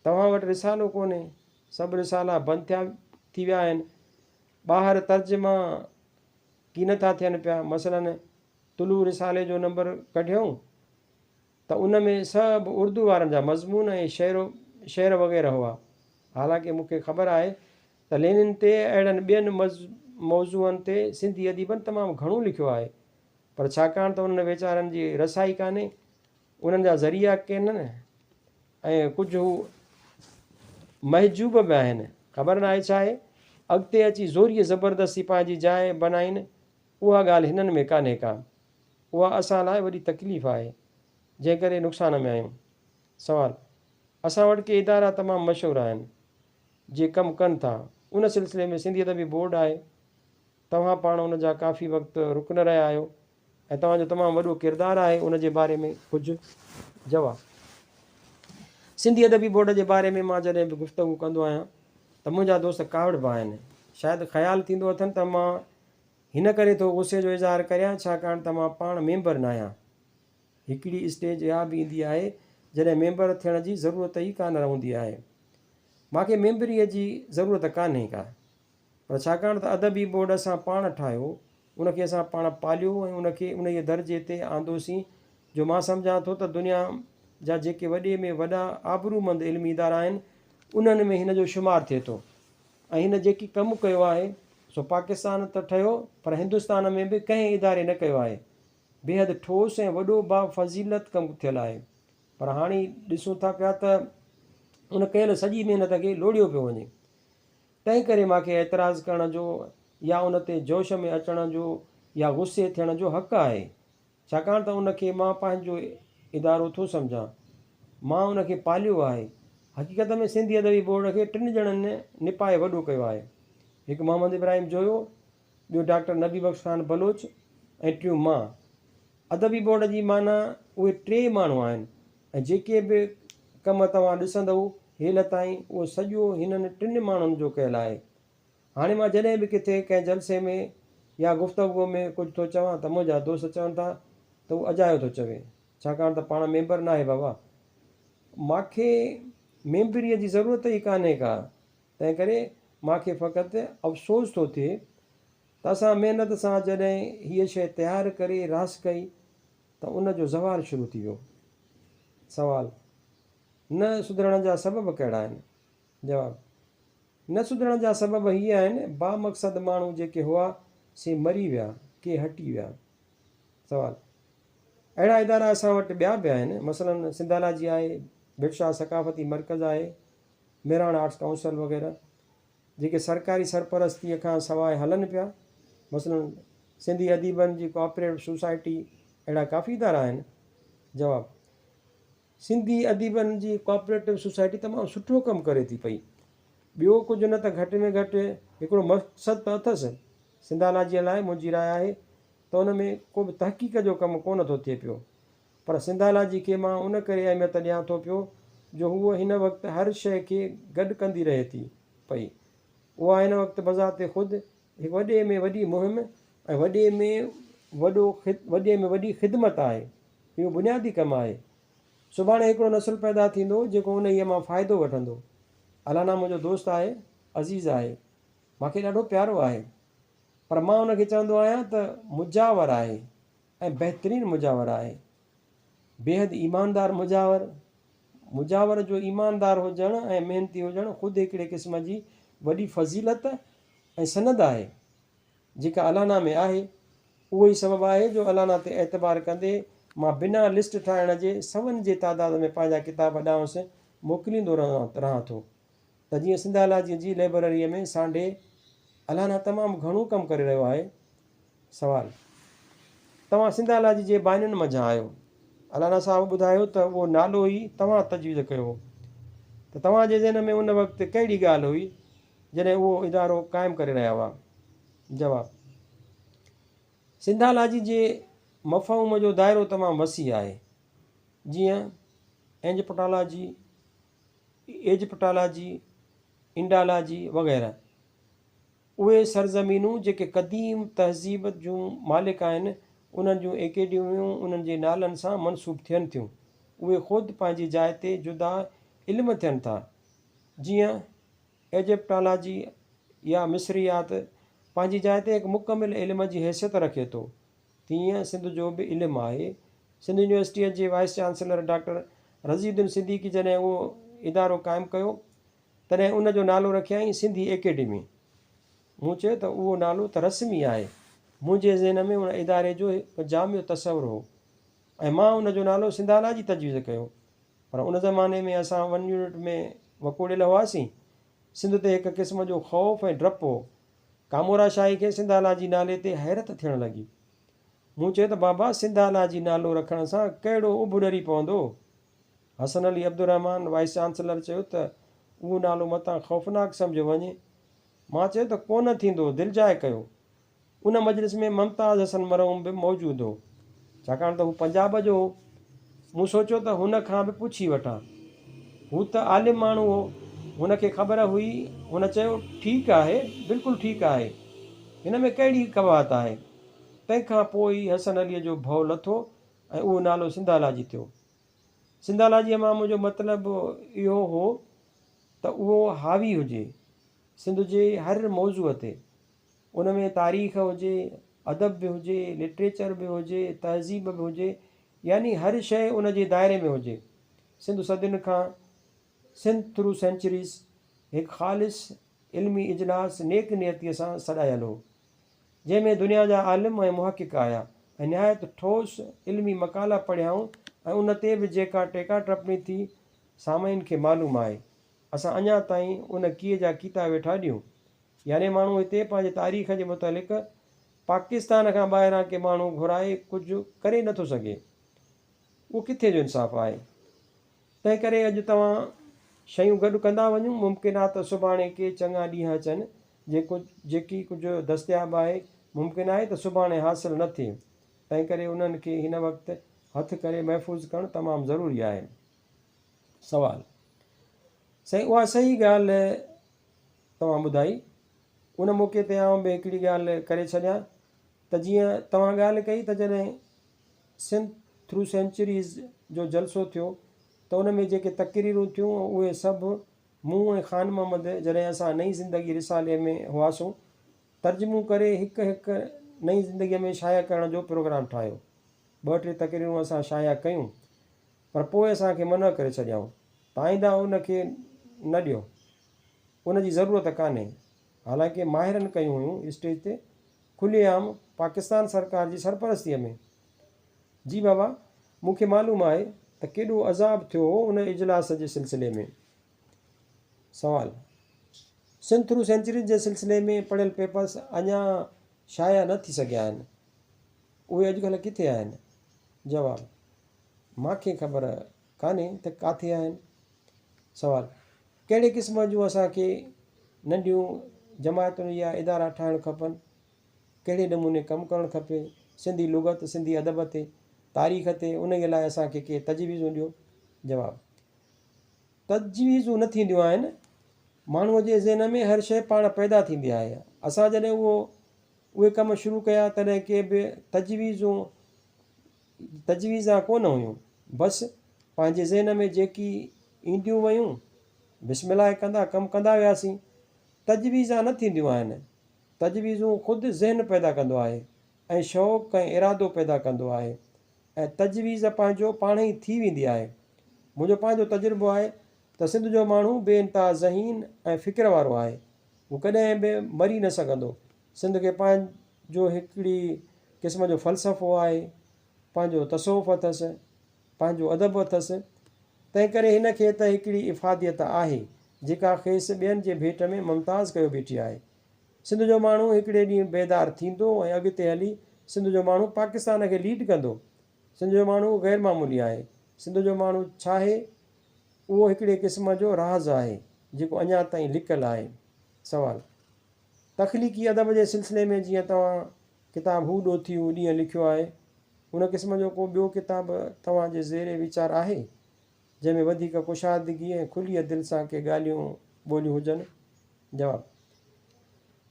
A: توهان وٽ رسالو ڪونهي. سڀ رسالا بند ٿيا ٿي ويا آهن. ٻاهر ترجما ڪين ٿا ٿين پيا. مثلاً طلوع رسالي جو نمبر ڪڍيائون ته ان ۾ سڀ اردو وارن جا مضمون ۽ شعر وغيره هئا. حالانڪه مون کي خبر آهي ته لينن تي ۽ اهڙن ٻين موضوعن تي سنڌي اديبن تمام گهڻو لکيو آهي پر ڇاڪاڻ ته انهن ويچارن جي رسائي ڪانهي، انهن جا ذريعا ڪينهن ۽ ڪجهه هو محجوب به آهن، خبر ناهي ڇا آهي، اڳتي اچي زوريء زبردستي پنهنجي جاء بنائين اها ڳالهه هنن ۾ ڪانهي ڪا. اها اسان لاء وڏي تڪليف آهي، جنهن ڪري نقصان ۾ آهيون. سوال، اسان وٽ ڪي ادارا تمام مشهور آهن، جي ڪم ڪن ٿا. ان سلسلي ۾ سنڌي ادبي بورڊ آهي. توهان پاڻ ان جا ڪافي وقت رڪن رهيا آهيو ۽ توهان جو تمام وڏو ڪردار آهي ان جي باري ۾ ڪجهه؟ جواب، سنڌي ادبي بورڊ جي باري ۾ مان جڏهن به گفتگو ڪندو آهيان ته منهنجا دوست ڪاوڙبا آهن. شايد خيال ٿيندو اٿن ته مان هن ڪري ٿو غصي جو اظهار ڪريان ڇاڪاڻ ته مان پاڻ ميمبر ناهيان. هڪڙي اسٽيج اها به ايندي آهي جڏهن ميمبر ٿيڻ جي ضرورت ئي ڪانه رهندي آهي. مان کي ميمبريء جي ضرورت ڪانهي ڪا. پر ڇاڪاڻ ته ادبي بورڊ اسان پاڻ ٺاهيو، ان کي اسان پاڻ پاليو ۽ ان کي انهيء درجي تي آندوسين جو مان سمجهان ٿو ته دنيا جا جيڪي وڏي ۾ وڏا آبرومند علمي ادارا آهن، انهن ۾ هن جو شمار ٿئي ٿو ۽ هن جيڪي ڪم ڪيو آهي، سو پاڪستان ته ٺهيو پر هندستان ۾ به ڪنهن اداري نه ڪيو آهي. بيحد ٺوس ۽ وڏو بافضيلت ڪم ٿيل آهي. پر هاڻي ڏسون ٿا پيا ته ان ڪيل سڄي محنت کي لوڙهيو پيو وڃي. تنهن ڪري مان کي اعتراض ڪرڻ جو يا ان تي جوش ۾ اچڻ جو يا غصي ٿيڻ جو حق آهي. ڇاڪاڻ ته ان کي مان پنهنجو ادارو ٿو سمجهان. مان ان کي پاليو آهي. حقيقت ۾ سنڌي ادبي بورڊ کي ٽن ڄڻن نپائي وڏو ڪيو آهي. هڪ محمد ابراهيم جويو، ٻيو ڊاڪٽر نبي بخش خان بلوچ ۽ ٽيون مان. ادبي بورڊ جي معنيٰ اهي ٽيئي ماڻهو آهن ۽ جيڪي به ڪم توهان ڏسندؤ هيل تائين اهو سڄو هنن ٽن ماڻهن جو ڪيل آهي. هاڻي مان جڏهن به ڪٿي ڪنهن جلسي ۾ يا گفتگو ۾ ڪجهه ٿو چوان ته منهنجا دوست چون ٿا ته هو اجايو ٿو چوي ڇاڪاڻ ته پاڻ ميمبر ناهي بابا ماکي ميمبريء جي ضرورت ئي ڪانهي ڪا تنهنڪري ماکي فقط افسوس ٿو ٿئي ته اسان محنت سان جڏهن هيء شيء تيار ڪري راس ڪئي ته ان جو زوال شروع ٿي ويو. سوال، نه سڌرڻ جا سبب ڪهڙا آهن؟ جواب، نه سڌرڻ جا سبب هي آهن، بامقصد ماڻهو جيڪي هئا سي مري ويا، ڪي هٽي ويا. سوال، اهڙا ادارا اسان وٽ ٻيا به آهن، مثلاً سنڌالاجي آهي، ڀٽ شاهه ثقافتي مرڪز آهي، مهراڻ آرٽس ڪائونسل وغيره، جيڪي سرڪاري سرپرستيء کان سواء هلن پيا، مثلاً سنڌي اديبن جي ڪوآپريٽو سوسائٽي، اهڙا ڪافي ادارا آهن. جواب، سنڌي اديبن جي ڪوآپريٽو سوسائٽي تمام سٺو ڪم ڪري ٿي پئي. ٻيو ڪجهه نه ته گهٽ ۾ گهٽ هڪڙو مقصد ته اٿس. سنڌالاجيء لاء منهنجي راء آهي ته ان ۾ ڪو به تحقيق جو ڪم ڪونه ٿو ٿئي پيو. پر سنڌالاجي کي مان ان ڪري اهميت ڏيان ٿو پيو جو هوء هن وقت هر شيء کي گڏ ڪندي رهي ٿي پئي. اها هن وقت بذات خود هڪ وڏي ۾ وڏي مهم ۽ وڏي ۾ وڏو وڏي ۾ وڏي خدمت آهي. اهو بنيادي ڪم آهي. سڀاڻي هڪڙو نسل پيدا ٿيندو جيڪو انهيء مان فائدو وٺندو. الانا منهنجو دوست آهي، عزيز آهي. مان کي ڏاڍو پيارو آهي. پر مان ان کي چوندو آهيان ته مجاور آهي. ۽ بهترين مجاور آهي. بيحد ايماندار مجاور، مجاور جو ايماندار هجڻ ۽ محنتي هجڻ خود هڪڙي قسم جي وڏي فضيلت ۽ سند آهي، جيڪا الانا ۾ آهي. اهو ئي سبب آهي جو الانا تي اعتبار ڪندي مان بنا لسٽ ٺاهڻ جي سون جي تعداد ۾ پنهنجا ڪتاب ڏانهس موڪليندو رهان ٿو ته جيئن سنڌالاجيء جي لئبرريء ۾ سانڍي. الانا تمام گهڻو ڪم ڪري رهيو آهي. سوال، توهان سنڌالاجي جي بانين منجهان آهيو. الانا صاحب ٻڌايو ته اهو نالو ئي توهان تجويز ڪيو هو ته توهان جي ذهن ۾ ان وقت ڪهڙي ڳالهه هئي جڏهن اهو ادارو قائم ڪري رهيا هئا؟ جواب، سنڌالاجي جي مفهوم جو دائرو تمام وسيع آهي جيئن اينجپٽالاجي، ايجپٽالاجي، انڊالاجي وغيره. اهي سرزمينون جيڪي قديم تهذيب جون مالڪ آهن، انهن جون ايڪيڊميون انهن جي نالن سان منسوب ٿين ٿيون. اهي خود پنهنجي جاء تي جدا علم ٿين ٿا. جيئن ايجپٽالاجي يا مصريات پنهنجي جاء تي هڪ مڪمل علم جي حيثيت رکي ٿو، تيئن سنڌ جو به علم آهي. سنڌ يونيورسٽيء جي vice chancellor doctor Raziuddin Siddiqui جڏهن اهو ادارو قائم ڪيو تڏهن ان جو نالو رکيائين سنڌي ايڪيڊمي. مون چيو ته اهو نالو ته رسمي آهي. منهنجي ذهن ۾ ان اداري جو هڪ جامع تصور هو ۽ مان ان جو نالو سنڌالاجي تجويز ڪيو. پر ان زماني ۾ اسان ون يونٽ ۾ وڪوڙيل هئاسين. سنڌ تي هڪ قسم جو خوف ۽ ڊپ هو. ڪامورا شاهي کي سنڌالاجي نالي تي حيرت ٿيڻ لڳي. مون چيو ته بابا سنڌالاجي نالو رکڻ سان ڪهڙو اڀ ڏري پوندو؟ حسن علي عبدالرحمان وائيس چانسلر چيو ته اهو نالو متان خوفناڪ سمجهيو وڃي. مان چيو ته ڪونه ٿيندو، دلجاء ڪيو. ان مجلس ۾ ممتاز حسن مرحوم به موجود هو. ڇاڪاڻ ته هو پنجاب جو هو. مون سوچيو ته هن کان به پڇي وٺان. هو ته عالم ماڻهو هو. هن کي خبر هئي. هن چيو، ٺيڪ آهي، بلڪل ٺيڪ آهي. هن ۾ ڪهڙي قباحت آهي. تنهن کان پوء ئي حسن عليء جو ڀؤ لٿو ۽ اهو نالو سنڌالاجي ٿيو. سنڌالاجيء مان منهنجو مطلب اهو هو ته اهو حاوي هجي، سنڌ جي هر موضوع تي. ان ۾ تاريخ هجي، ادب به هجي، لٽريچر به هجي، تهذيب به هجي، يعني هر شيء ان جي دائري ۾ هجي. سنڌ صدين کان، Sindh Through Centuries، هڪ خالص علمي اجلاس نيڪ نيتيء سان سڏايل هو، جنهن ۾ دنيا جا عالم ۽ محقق آيا ۽ نهايت ٺوس علمي مقالا پڙهيائون ۽ ان تي به جيڪا ٽيڪا ٽپڻي ٿي، سامعين کي معلوم آهي. اسان اڃا تائين ان ڪيء جا ڪيتا ويٺا ڏيون. يعني ماڻهو هتي پنهنجي تاريخ جي متعلق پاڪستان کان ٻاهران ڪي ماڻهو گهرائي ڪجهه ڪري نٿو سگهي. اهو ڪٿي جو انصاف آهي؟ تنهن ڪري اڄ توهان شيون گڏ ڪندا وڃون، ممڪن آهي ته سڀاڻي ڪي چڱا ڏينهن اچن، جيڪو جيڪي ڪجهه دستياب آهي، ممڪن آهي ته سڀاڻي حاصل نه ٿئي. تنهن ڪري انهن کي هن وقت هٿ ڪري محفوظ ڪرڻ تمام ضروري آهي. سوال، سائين اها صحيح ڳالهه توهان ٻڌائي. ان موقعي تي آئون به هڪڙي ڳالهه ڪري ڇڏيان ته جيئن توهان ڳالهه ڪئي ته جڏهن سنڌ ٿرو سينچريز جو جلسو ٿيو ته ان ۾ جيڪي تقريرون ٿيون اهي سڀ مون ۽ خان محمد جڏهن اسان نئين زندگي رسالي ۾ هئاسون ترجمو ڪري هڪ هڪ نئين زندگي ۾ شايع ڪرڻ جو پروگرام ٺاهيو. ٻه ٽي تقريرون اسان شايع ڪيون پر پوء اسان کي منع ڪري ڇڏيائون ته آئنده ان کي نه ڏيو. ان جي ضرورت ڪانهي. حالانڪه ماهرن ڪيون هيون اسٽيج تي کلي عام پاڪستان سرڪار جي سرپرستيء ۾. جي بابا مون کي معلوم آهي ته ڪيڏو عذاب ٿيو هو ان اجلاس جي سلسلي ۾. سوال، سنڌ ٿرو سينچريز جي سلسلي ۾ پڙهيل پيپرس اڃا شايع نه ٿي سگهيا آهن. اهي اڄڪلهه ڪٿي آهن؟ جواب، مان کي خبر ڪانهي ته ڪاٿي آهن. سوال، ڪهڙي قسم جون اسان کي ننڍيون جماعتون يا ادارا ٺاهڻ کپن؟ ڪهڙي نموني ڪم ڪرڻ کپي؟ سنڌي لغت، سنڌي ادب تي، تاريخ تي، انهيء لاء اسان کي ڪي تجويزون ڏيو. جواب، تجويزون نه ٿينديون آهن. ماڻهوء جي ذهن ۾ هر شيء پاڻ پيدا ٿيندي آهي. اسان جڏهن اهو اهي ڪم شروع ڪيا تڏهن ڪي به تجويزون تجويزان ڪونه هيون. بس پنهنجي ذهن ۾ جيڪي اينديون ويون، بسم الله ڪندا ڪم ڪندا وياسين. تجويزان نه ٿينديون آهن. تجويزون خود ذهن پيدا ڪندو آهي ۽ شوق ۽ ارادو پيدا ڪندو آهي ۽ تجويز پنهنجو پاڻهئي ٿي ويندي آهي. منهنجو پنهنجو تجربو آهي ته سنڌ جو ماڻهو بي انتها ذهين ۽ فڪر وارو آهي. هو ڪڏهن به مري نه سگهندو. سنڌ کي پنهنجو هڪڙي قسم جو فلسفو آهي، پنهنجو تصوف اٿس، پنهنجو ادب اٿس، تنهنڪري هن کي ته هڪڙي افاديت آهي، جيڪا کيس ٻين جي ڀيٽ ۾ ممتاز ڪيو بيٺي آهي. سنڌ جو ماڻهو هڪڙي ڏينهن بيدار ٿيندو ۽ اڳتي هلي سنڌ جو ماڻهو پاڪستان کي ليڊ ڪندو. سنڌ جو ماڻهو غير معمولي آهي. سنڌ جو ماڻهو ڇاهي، اهو هڪڙي قسم جو راز آهي، جيڪو اڃا تائين لڪل آهي. سوال. تخليقي ادب جي سلسلي ۾ جيئن توهان ڪتاب هو ڏوٿي هو ڏينهن لکيو آهي، ان قسم جو ڪو ٻيو ڪتاب توهان جي زير ويچار آهي، جنهن ۾ وڌيڪ ڪشادگي ۽ کليء دل سان ڪي ڳالهيون ٻولهيون هجن؟ جواب،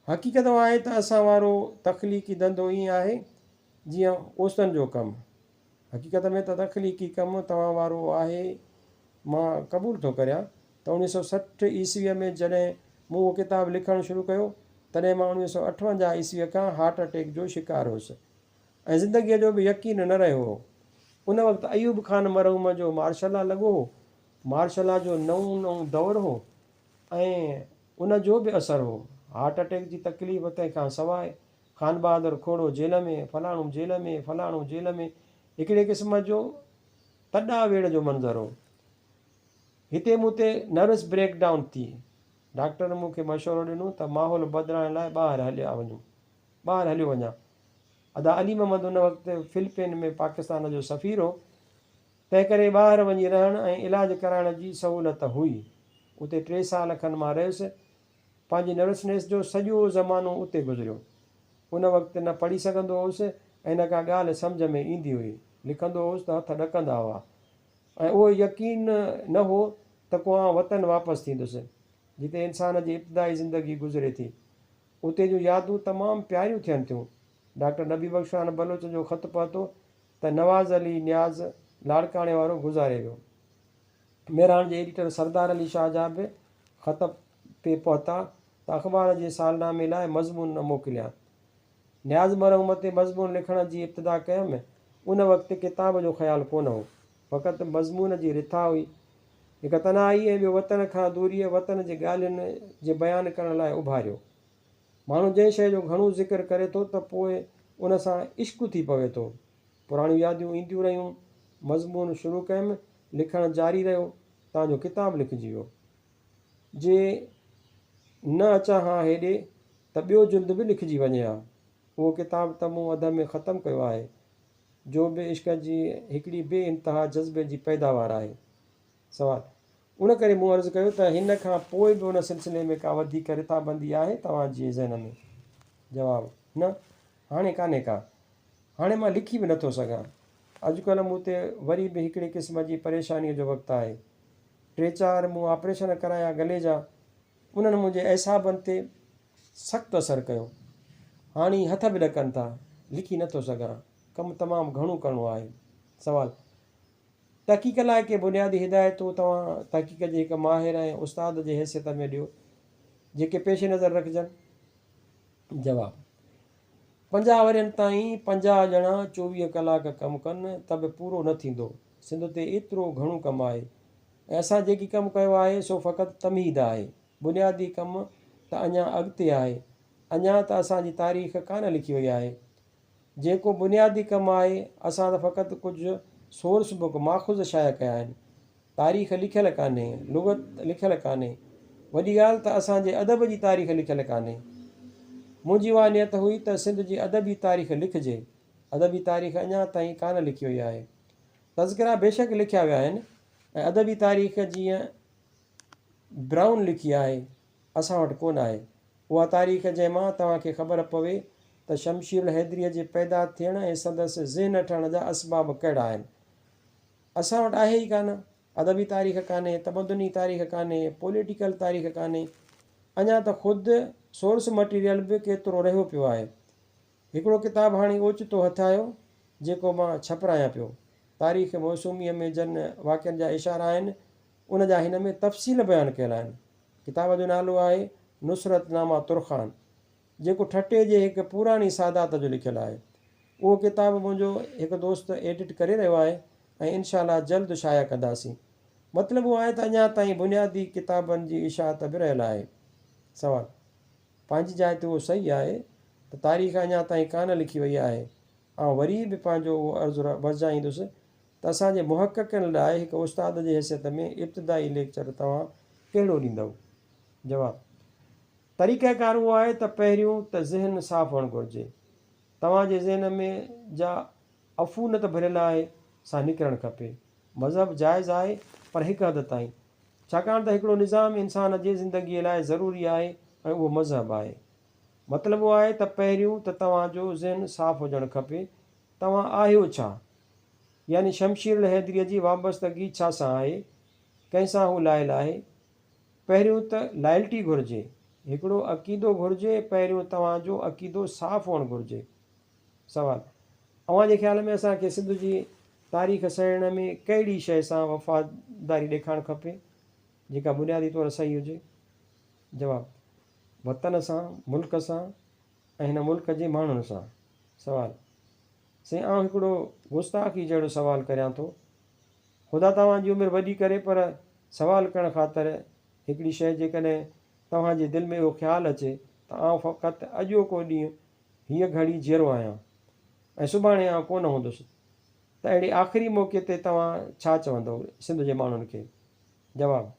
A: حقيقت اها آهي ته اسان وارو تخليقي ڌنڌو ائين آهي، جيئن اوستن جو ڪم. حقيقت ۾ ته تخليقي ڪم توهان وارو آهي، مان قبول ٿو ڪريان ته 1960 عيسويء ۾ جڏهن مون اهو ڪتاب لکڻ شروع ڪيو، تڏهن مان 1958 عيسويء کان هارٽ اٽيڪ جو شڪار هوس ۽ زندگيء جو به يقين نه رهيو هو. ان وقت ايوب خان مرحوم جو مارشل لا لڳو هو. مارشل لا جو نئون نئون دور هو ۽ ان جو به اثر هو. هارٽ اٽيڪ جي تڪليف تنهن کان سواء خانبهادر کوڙو جيل ۾، فلاڻو جيل ۾، فلاڻو جيل ۾، هڪڙي قسم جو تڏا ويڙهه جو منظر هو. هتي مون تي نروس بريڪ ڊائون ٿي. ڊاڪٽرن مون کي مشورو ڏنو ته ماحول بدلائڻ لاء ٻاهر هليا وڃون، ٻاهر هليو وڃان. ادا علي محمد ان وقت فلپين ۾ پاڪستان جو سفير هو، تنهنڪري ٻاهر وڃي رهڻ ۽ علاج ڪرائڻ جي سهولت هئي. اتي ٽي سال کن مان رهيس. پنهنجي نروسنيس جو سڄو زمانو اتي گذريو. ان وقت نه پڙهي سگهندو هوس ۽ نه ڪا ڳالهه سمجهه ۾ ايندي هئي. لکندو هوس ته هٿ ڏڪندا هئا ۽ اهو يقين نه هو ته ڪو آئون وطن واپس ٿيندس، جتي انسان جي ابتدائي زندگي گذري ٿي. اتي جون يادون تمام پياريون ٿين ٿيون. ڊاڪٽر نبي بخش خان بلوچ جو خط پهتو ته نواز علي نياز لاڙڪاڻي وارو گذاري ويو. مهراڻ جي ايڊيٽر سردار علي شاهه جا به خط پئي پهتا ته اخبار جي سالنامي لاء مضمون نه موڪليان. نياز مرحوم تي مضمون لکڻ جي ابتدا ڪيم. ان وقت ڪتاب جو خيال ڪونه هو. فقط مضمون جي رٿا هئي. هڪ تنهائي ۽ ٻيو وطن کان دوريء وطن جي ڳالهين جي بيان ڪرڻ لاء اڀاريو. ماڻهو جنهن شيء جو گهڻو ذڪر ڪري ٿو ته پوء ان سان عشق ٿي پوي ٿو. پراڻيون ياديون اينديون رهيون. مضمون شروع ڪيم، لکڻ جاري رهيو، تان جو ڪتاب لکجي ويو. جي نه اچان ها هيڏي ته ٻيو جلد به لکجي وڃي ها. اهو ڪتاب ته مون اڌ ۾ ختم ڪيو آهي، جو به عشق جي هڪڙي بي انتها جذبي جي پيداوار آهي. سوال، ان ڪري مون عرض ڪيو ته هن کان پوء به ان سلسلي ۾ ڪا وڌيڪ رٿابندي آهي توهان جي ذهن ۾؟ جواب، نه، هاڻي ڪانهي ڪا. هاڻي مان لکي به نٿو سگهان. اڄڪلهه مون تي وري به هڪڙي قسم جي پريشانيء جو وقت آهي. ٽي چار مون آپريشن ڪرايا گلي جا، انهن منهنجي اعصابن تي سخت اثر ڪيو. هاڻي هٿ به ڏڪن ٿا، لکي نٿو سگهان. ڪم تمام گهڻو ڪرڻو آهي. سوال، تحقيق لاء ڪي بنيادي هدايتون توهان تحقيق جي هڪ ماهر ۽ استاد جي حيثيت ۾ ڏيو، جيڪي پيش نظر رکجن؟ جواب، 50 ورهين تائين 50 ڄڻا 24 ڪلاڪ ڪم ڪن ته به پورو نه ٿيندو. سنڌ تي ايترو گهڻو ڪم آهي ۽ اسان جيڪي ڪم ڪيو آهي سو فقط تمهيد آهي. بنيادي ڪم ته اڃا اڳتي آهي. اڃا ته اسان جي تاريخ ڪانه لکي وئي آهي. جيڪو بنيادي ڪم آهي، اسان ته فقط ڪجهه سورس بڪ، ماخذ، شايع ڪيا آهن. تاريخ لکيل ڪانهي، لغت لکيل ڪانهي. وڏي ڳالهه ته اسان جي ادب جي تاريخ لکيل ڪانهي. منهنجي اها نيت هئي ته سنڌ جي ادبي تاريخ لکجي. ادبي تاريخ اڃا تائين ڪانه لکي وئي آهي. تذڪرا بيشڪ لکيا ويا آهن ۽ ادبي تاريخ جيئن برائون لکي آهي، اسان وٽ ڪونه آهي. اها تاريخ جنهن مان توهان کي خبر پوي ته شمشير الحيدريء جي پيدا ٿيڻ ۽ سندس ذهن ٺهڻ جا اسباب ڪهڙا آهن، اسان وٽ آهي ئي ڪانه. ادبي تاريخ ڪانهي، تمدني تاريخ ڪانهي، پوليٽيڪل تاريخ ڪانهي. اڃا ته خود سورس مٽيريل به ڪيترو رهيو پيو آهي. هڪڙو ڪتاب هاڻي اوچتو هٿ آيو، جيڪو مان ڇپرايان پيو. تاريخ موسوميء ۾ جن واقعن جا اشارا آهن، ان جا هن ۾ تفصيل بيان ڪيل آهن. ڪتاب جو نالو آهي نصرت نامه ترخان، جيڪو ٺٽي جي هڪ پراڻي سادات جو لکيل آهي. اهو ڪتاب منهنجو هڪ دوست ايڊٽ ڪري رهيو آهي ۽ انشاء الله جلد شايع ڪنداسين. مطلب اهو آهي ته اڃا تائين بنيادي ڪتابن جي اشاعت به رهيل آهي. سوال، پنهنجي جاء تي اهو صحيح آهي ته تاريخ اڃا تائين ڪانه لکي وئي آهي. آئون وري به پنهنجو اهو عرض ورجائيندس ته اسان جي محققن لاء هڪ استاد جي حيثيت ۾ ابتدائي ليڪچر توهان ڪهڙو ڏيندؤ؟ جواب، طريقه ڪار اهو آهي ته پهريون ته ذهن صاف هئڻ گهرجي. توهان جي ذهن ۾ جا عفونت ڀريل آهي سا نڪرڻ کپي. مذهب جائز آهي پر هڪ حد تائين. ڇاڪاڻ ته هڪڙو نظام انسان جي زندگيء لاء ضروري آهي ۽ اهو مذهب آهي. مطلب اهو آهي ته پهريون ته توهان جو ذهن صاف هجڻ کپي. توهان آهيو ڇا؟ يعني شمشير الحيدريء جي وابستگي ڇا سان آهي؟ ڪنهن سان هو لائل آهي؟ پهريون ته لائلٽي گهرجي. هڪڙو عقيدو گهرجي، پهريون توهان جو عقيدو صاف هئڻ گهرجي. سوال، اوهان جي خيال ۾ اسان کي سنڌ جي تاريخ سهيڙڻ ۾ ڪهڙي شيء سان وفاداري ڏيکارڻ کپي، جيڪا بنيادي طور صحيح هجي؟ جواب، وطن سان، ملڪ سان ۽ هن ملڪ جي ماڻهن سان. سوال، سائين آئون هڪڙو گستاخي جهڙو سوال ڪريان ٿو. خدا توهان جي عمر وڏي ڪري پر سوال ڪرڻ خاطر هڪڙي شيء جيڪڏهن توهان جي دل ۾ اهو خيال اچي ته آئون فقط اڄوڪو ڏينهن هيء گهڙي جيئرو آهيان ۽ سڀاڻي آئون ڪونه هوندس ته اهڙي آخري موقعي تي توهان ڇا چوندؤ سنڌ جي ماڻهن کي؟ جواب،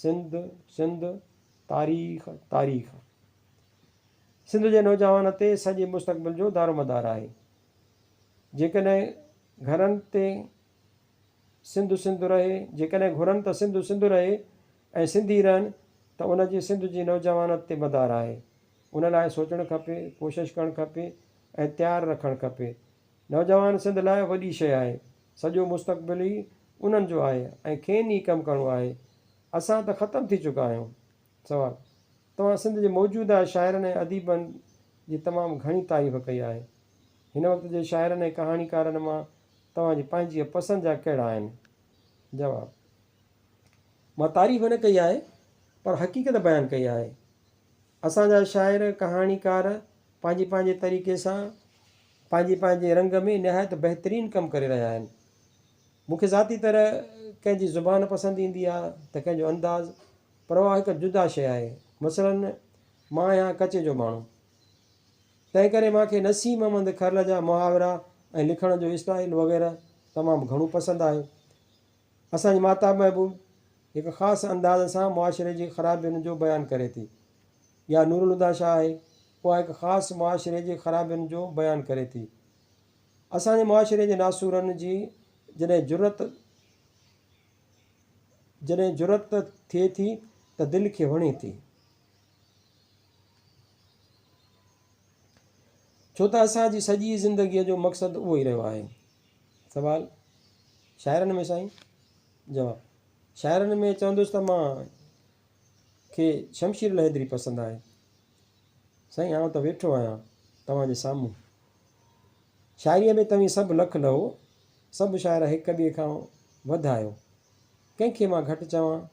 A: سنڌ، سنڌ. تاريخ، تاريخ. سنڌ جي نوجوان تي سڄي مستقبل جو دارومدار آهي. جيڪڏهن گهرن تي سنڌ سنڌ رهي، جيڪڏهن گهرن ته سنڌ سنڌ رهي ۽ سنڌي رهن ته ان جي سنڌ جي نوجوانت تي مدار آهي. ان لاء سوچڻ کپي، ڪوشش ڪرڻ کپي ۽ تيار رکڻ کپي. نوجوان سنڌ لاء وڏي شيء آهي. سڄو مستقبل ئي انهن جو آهي ۽ کين ئي ڪم ڪرڻو آهي. اسان ته ختم ٿي چڪا آهيون. سوال، توهان سنڌ جي موجوده شاعرن ۽ اديبن جي تمام گهڻي تعريف ڪئي آهي. هن وقت جي شاعرن ۽ ڪهاڻيڪارن مان توهان جي پنهنجيء پسند جا ڪهڙا آهن؟ جواب، مان تعريف نه ڪئي آهي، پر حقيقت بيان ڪئي آهي. اسان جا شاعر، ڪهاڻيڪار پنهنجي پنهنجي طريقي سان، پنهنجي پنهنجي رنگ ۾ نهايت بهترين ڪم ڪري رهيا آهن. مون کي ذاتي طرح ڪنهن جي زبان پسند ايندي آهي ته ڪنهن جو انداز، پر اها هڪ جدا شيء آهي. مثلاً مان آهيان ڪچي جو ماڻهو. تنهنڪري مان کي نسيم احمد کرل جا محاورا ۽ لکڻ جو اسٽائيل وغيره تمام گهڻو پسند آهي. اسان جي ماهتاب محبوب هڪ خاص انداز سان معاشري جي خرابين جو بيان ڪري ٿي. يا نورالهديٰ شاهه آهي، اها هڪ خاص معاشري جي خرابين جو بيان ڪري ٿي. اسان جي معاشري جي ناسورن جي جڏهن جرئت جڏهن جرئت ٿئي ٿي ته دل کي وڻي ٿي. ڇو ته اسان جي سڄي زندگيء جو مقصد اهو ئي رهيو آهي. سوال، شاعرن ۾ سائين؟ جواب، شاعرن ۾ چوندس ته مان کي شمشير الحيدري پسند آهي. سائين آئون ته ويٺو آهيان توهان جي سامهون. شاعريء ۾ توهين سڀ لک لهو، سڀ شاعر هڪ ٻئي کان وڌ آهيو. ڪنهن کي مان گهٽ چوان؟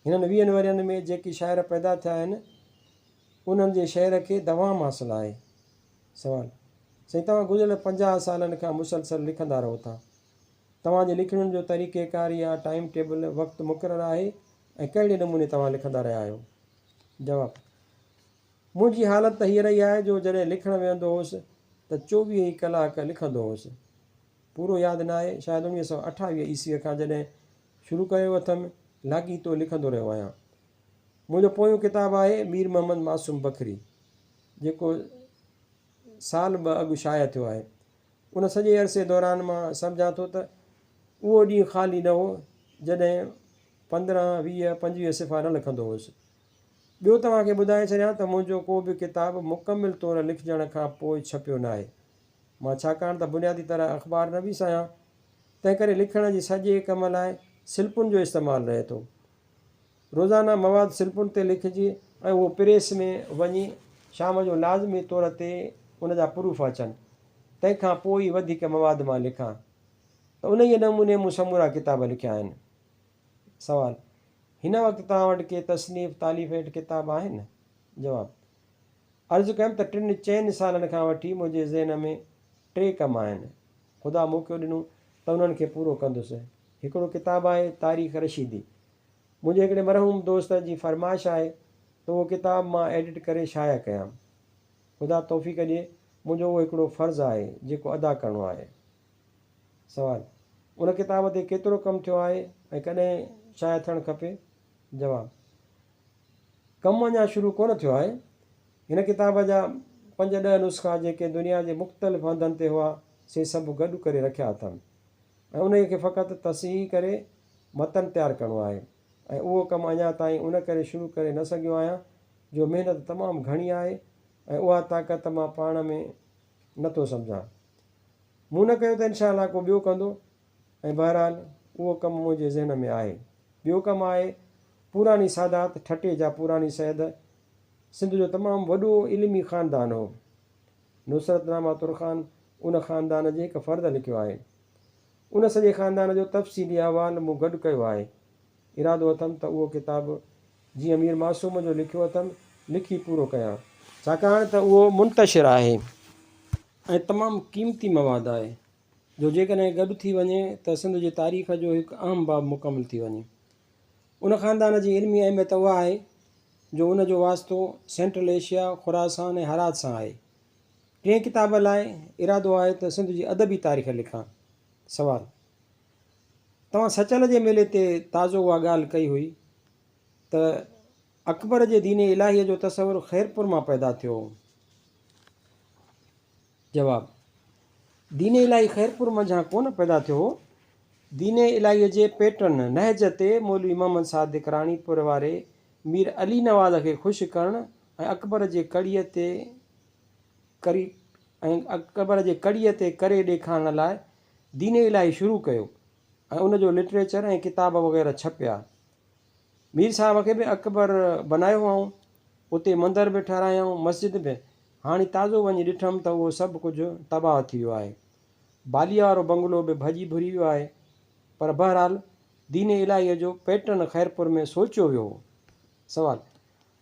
A: هنن ويهن ورهين ۾ جيڪي شاعر پيدا ٿيا آهن، انهن جي شعر کي دوام حاصل آهي. سوال، سائين توهان گذريل 50 سالن کان مسلسل لکندا رهو ٿا. توهان جي لکڻين جو طريقيڪار يا ٽائيم ٽيبل، وقت مقرر آهي ۽ ڪهڙي نموني توهان لکندا رهيا آهيو؟ جواب، منهنجي حالت ته هيء رهي آهي جو جڏهن لکڻ ويهندو هوس ته 24 ئي ڪلاڪ لکندو هوس. پورو ياد ناهي، شايد 1928 عيسويء کان جڏهن شروع ڪيو اٿم، لاڳيتو لکندو رهيو آهيان. منهنجو پويون ڪتاب آهي مير محمد معصوم بکري، جيڪو سال ٻه اڳ شايع ٿيو آهي. ان سڄي عرصي دوران مان سمجهان ٿو ته اهو ڏينهن خالي نه هو، جڏهن 15، 20، 25 صفحا نه لکندو هوس. ٻيو توهان کي ٻڌائي ڇڏيان ته منهنجو ڪو به ڪتاب مڪمل طور لکجڻ کان پوء ڇپيو ناهي. مان ڇاڪاڻ ته بنيادي طرح اخبار نويس آهيان، تنهنڪري لکڻ جي سڄي ڪم لاء سلپن جو استعمال رهي ٿو. روزانه مواد سلپن تي لکجي ۽ اهو پريس ۾ وڃي شام جو لازمي طور تي ان جا پروف اچن، تنهن کان پوء ئي وڌيڪ مواد مان لکان ته انهيء نموني مون سمورا ڪتاب لکيا آهن. سوال، هن وقت توهان وٽ ڪي تصنيف، تاليف هيٺ ڪتاب آهن؟ جواب، عرض ڪيم ته ٽن چئن سالن کان وٺي منهنجي ذهن ۾ ٽي ڪم آهن. خدا موقعو ڏنو ته انهن کي پورو ڪندس. هڪڙو ڪتاب آهي تاريخ رشيدي. منهنجي هڪڙي مرحوم دوست جي فرمائش آهي ته اهو ڪتاب مان ايڊٽ ڪري شايع ڪيان. خدا توفيق ڏئي، منهنجو اهو هڪڙو فرض آهي جيڪو ادا ڪرڻو آهي. سوال، ان ڪتاب تي ڪيترو ڪم ٿيو آهي ۽ ڪڏهن شايع ٿيڻ کپي؟ جواب، ڪم اڃا شروع ڪونه ٿيو آهي. هن ڪتاب جا پنج ڏهه نسخا جيڪي دنيا جي مختلف هنڌن تي هئا، سي سڀ گڏ ڪري رکيا اٿم ۽ انهيء کي فقط تصحيح ڪري متن تيار ڪرڻو آهي ۽ اهو ڪم اڃا تائين ان ڪري شروع ڪري نه سگهيو آهيان جو محنت تمام گهڻي آهي ۽ اها طاقت مان پاڻ ۾ نه ٿو سمجهان. مون نه ڪيو ته انشاء الله ڪو ٻيو ڪندو ۽ بهرحال اهو ڪم منهنجي ذهن ۾ آهي. ٻيو ڪم آهي پوراني سادات ٺٽي جا پوراني سيد سنڌ جو تمام وڏو علمي خاندان هو. نصرت نامه ترخان ان خاندان جي هڪ فرد لکيو آهي. ان سڄي خاندان جو تفصيلي احوال مون گڏ ڪيو آهي. ارادو اٿم ته اهو ڪتاب جيئن مير معصوم جو لکيو اٿم، لکي پورو ڪيان. ڇاڪاڻ ته اهو منتشر آهي ۽ تمام قيمتي مواد آهي، جو جيڪڏهن گڏ ٿي وڃي ته سنڌ جي تاريخ جو هڪ اهم باب مڪمل ٿي وڃي. ان خاندان جي علمي اهميت اها آهي جو ان جو واسطو سينٽرل ايشيا، خراسان ۽ هرات سان آهي. ٽئين ڪتاب لاء ارادو آهي ته سنڌ جي ادبي تاريخ لکان. سوال. توهان سچل جي ميلي تي تازو اها ڳالهه ڪئي هئي ته اڪبر جي دين الاهيء جو تصور خيرپور مان پيدا ٿيو هو؟ جواب، دين الاهي خيرپور منجهان ڪونه پيدا ٿيو هو. دين الاهيء جي پيٽرن، نهج، تي مولوي محمد صادق راڻيپور واري مير علي نواز کي خوش ڪرڻ ۽ اڪبر جي ڪڙيء تي ڪري ۽ اڪبر جي ڪڙيء تي ڪري ڏيکارڻ لاء دين الاهي شروع ڪيو ۽ ان جو لٽريچر ۽ ڪتاب وغيره ڇپيا. مير صاحب کي به اڪبر بنايو هئائون. اتي مندر به ٺهرايائون، مسجد به. هاڻي تازو وڃي ڏٺم ته اهو سڀ ڪجهه تباهه ٿي ويو آهي. باليء وارو بنگلو به ڀڄي ڀري ويو آهي. پر بهرحال دين الاهيء جو پيٽرن خيرپور ۾ سوچيو ويو هو. سوال،